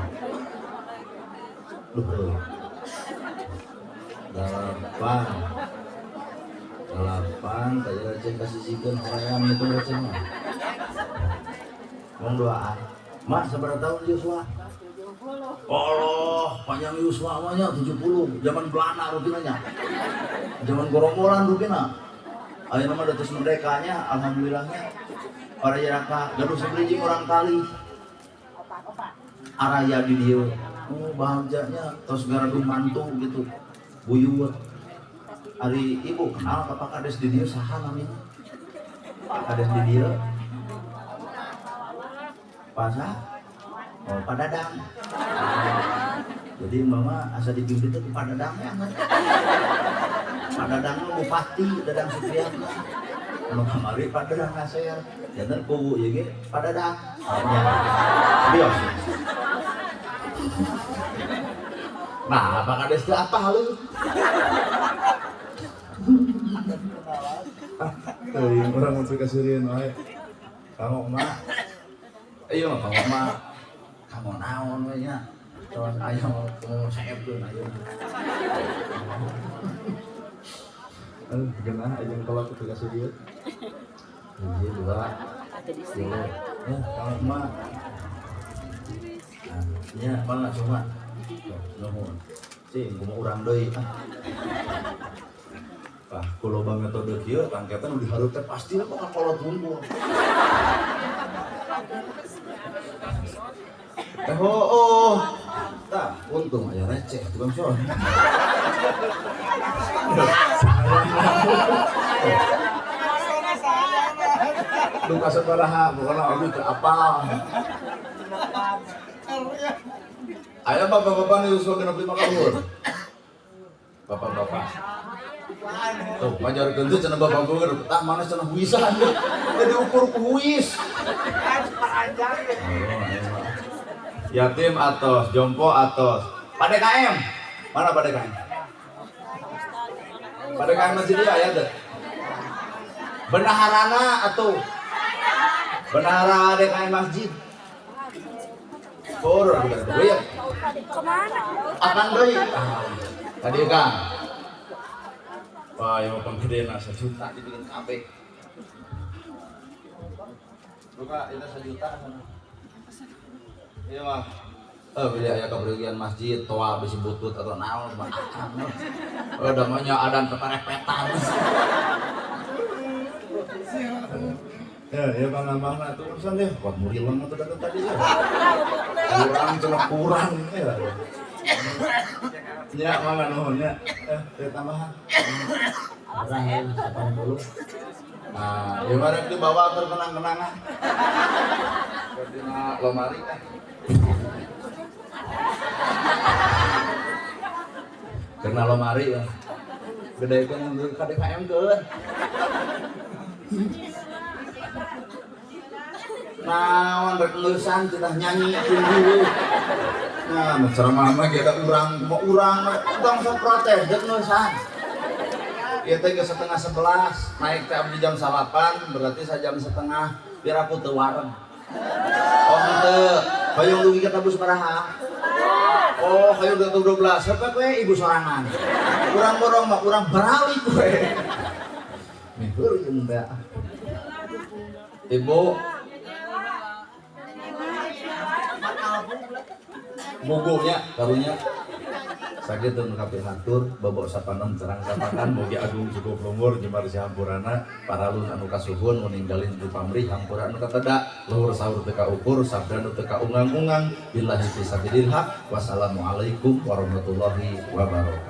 8, 8, tadi receh kasih sikeun hoream itu receh mah. Mong doaan. Mak sabaraha tahun Yosua? Allah, panjang Yosua mah nya 70, zaman Belanda rupina nya. Zaman gorombolan rupina. Ayeuna mah geus merdekanya, alhamdulillahnya. Para raka gaduh sabrijing orang kali. Araya di dieu. Oh, bahagjanya tos gaduh mantu gitu. Buyut. Ari ibu kenal ka Pak Kades di dieu saha namina? Pak Kades di dieu. Pak saha? Oh, Pak Dadang. Jadi mama asa dipimpin teh ku Pak Dadang ya. Pak Dadang mah bupati, Dadang Supriyatna. Anu kamari Pak Dadang naser. Janten kuwu ieu ge Pak Dadang. Nya. Bios. Nah, Pak Kades teh apa halus? Teuing urang mun teu kasirieun wae. Kamu mah. Ieu mah kamu mah. Kamu naon we nya? Tos aya mau saepkeun ayeuna. Aduh, geunah aja kalau teu kasirieun. 1, 2, Ya, kalau mah. Nah, nya mana cuma. Nuhun. Cing, kumaha urang deui ah. Tah, ku loba metode kieu tangketan nu dihareup teh pasti lah bakal kolot hungkul. Eh oh. Tah, untung aya receh tukang soal. Duka sabaraha, pokona abdi teu apal. Aya bapak-bapak nu yuswa 65 kaluhur. Bapak-bapak. Tuh, majarkeun teh cenah bapak beueur, tah mana cenah huisan. Teh diukur ku huis. Yatim atos, jompo atos. Pak DKM. Mana Pak DKM? Pak DKM masih dia aya teh. Bendaharana atuh. Bendahara DKM masjid. Por duit. Kemana? Akan deui. Tadi Kang. Wah, yang penggedena 1 juta dibikin kabeh. Buka itu 1 juta sana. Iya mah. Bila aya kepergian masjid, toa bisi butut atau naon mah akang. Oh, namanya adan petarek-petan. Ya, ya bang nambahna tuh urusan deh. Kuat murileng atuh datang tadi ya. Kurang cenah kurang ya. Ya, mangga nuhun ya. Tambahan. Rahim 80. Nah, ieu mah rek dibawa keur kenang-kenangan. Keur dina lomari teh. Karena lomari ya. Gedekeun ka DKM keun. Naon rek ngeusan cenah nyanyi tunggu. Nah, ceramah mah kita urang mau urang tong sok protes deuk ngeusan. Ieu teh geus 10:30, naik teh abdi jam 9, berarti sajam setengah biar aku teu wareg. Oh henteu, hoyong dugi ka tabu sabaraha? Oh, hoyong dugi ka 12, siapa we ibu sorangan. Urang borong mah urang baralik we. Miheur jeung teh. Ibu bugunya karunya sakit nu kapihatur bobok sapanon terang sapakan mugi agung cukup lumur jembar sihampurana paralun anu kasuhun ninggalin di pamrih hampura anu kateda luhur sahur teu kaukur sabda nu teu kaungang-ungang billahi fisabilillah. Wassalamualaikum warahmatullahi wabarakatuh.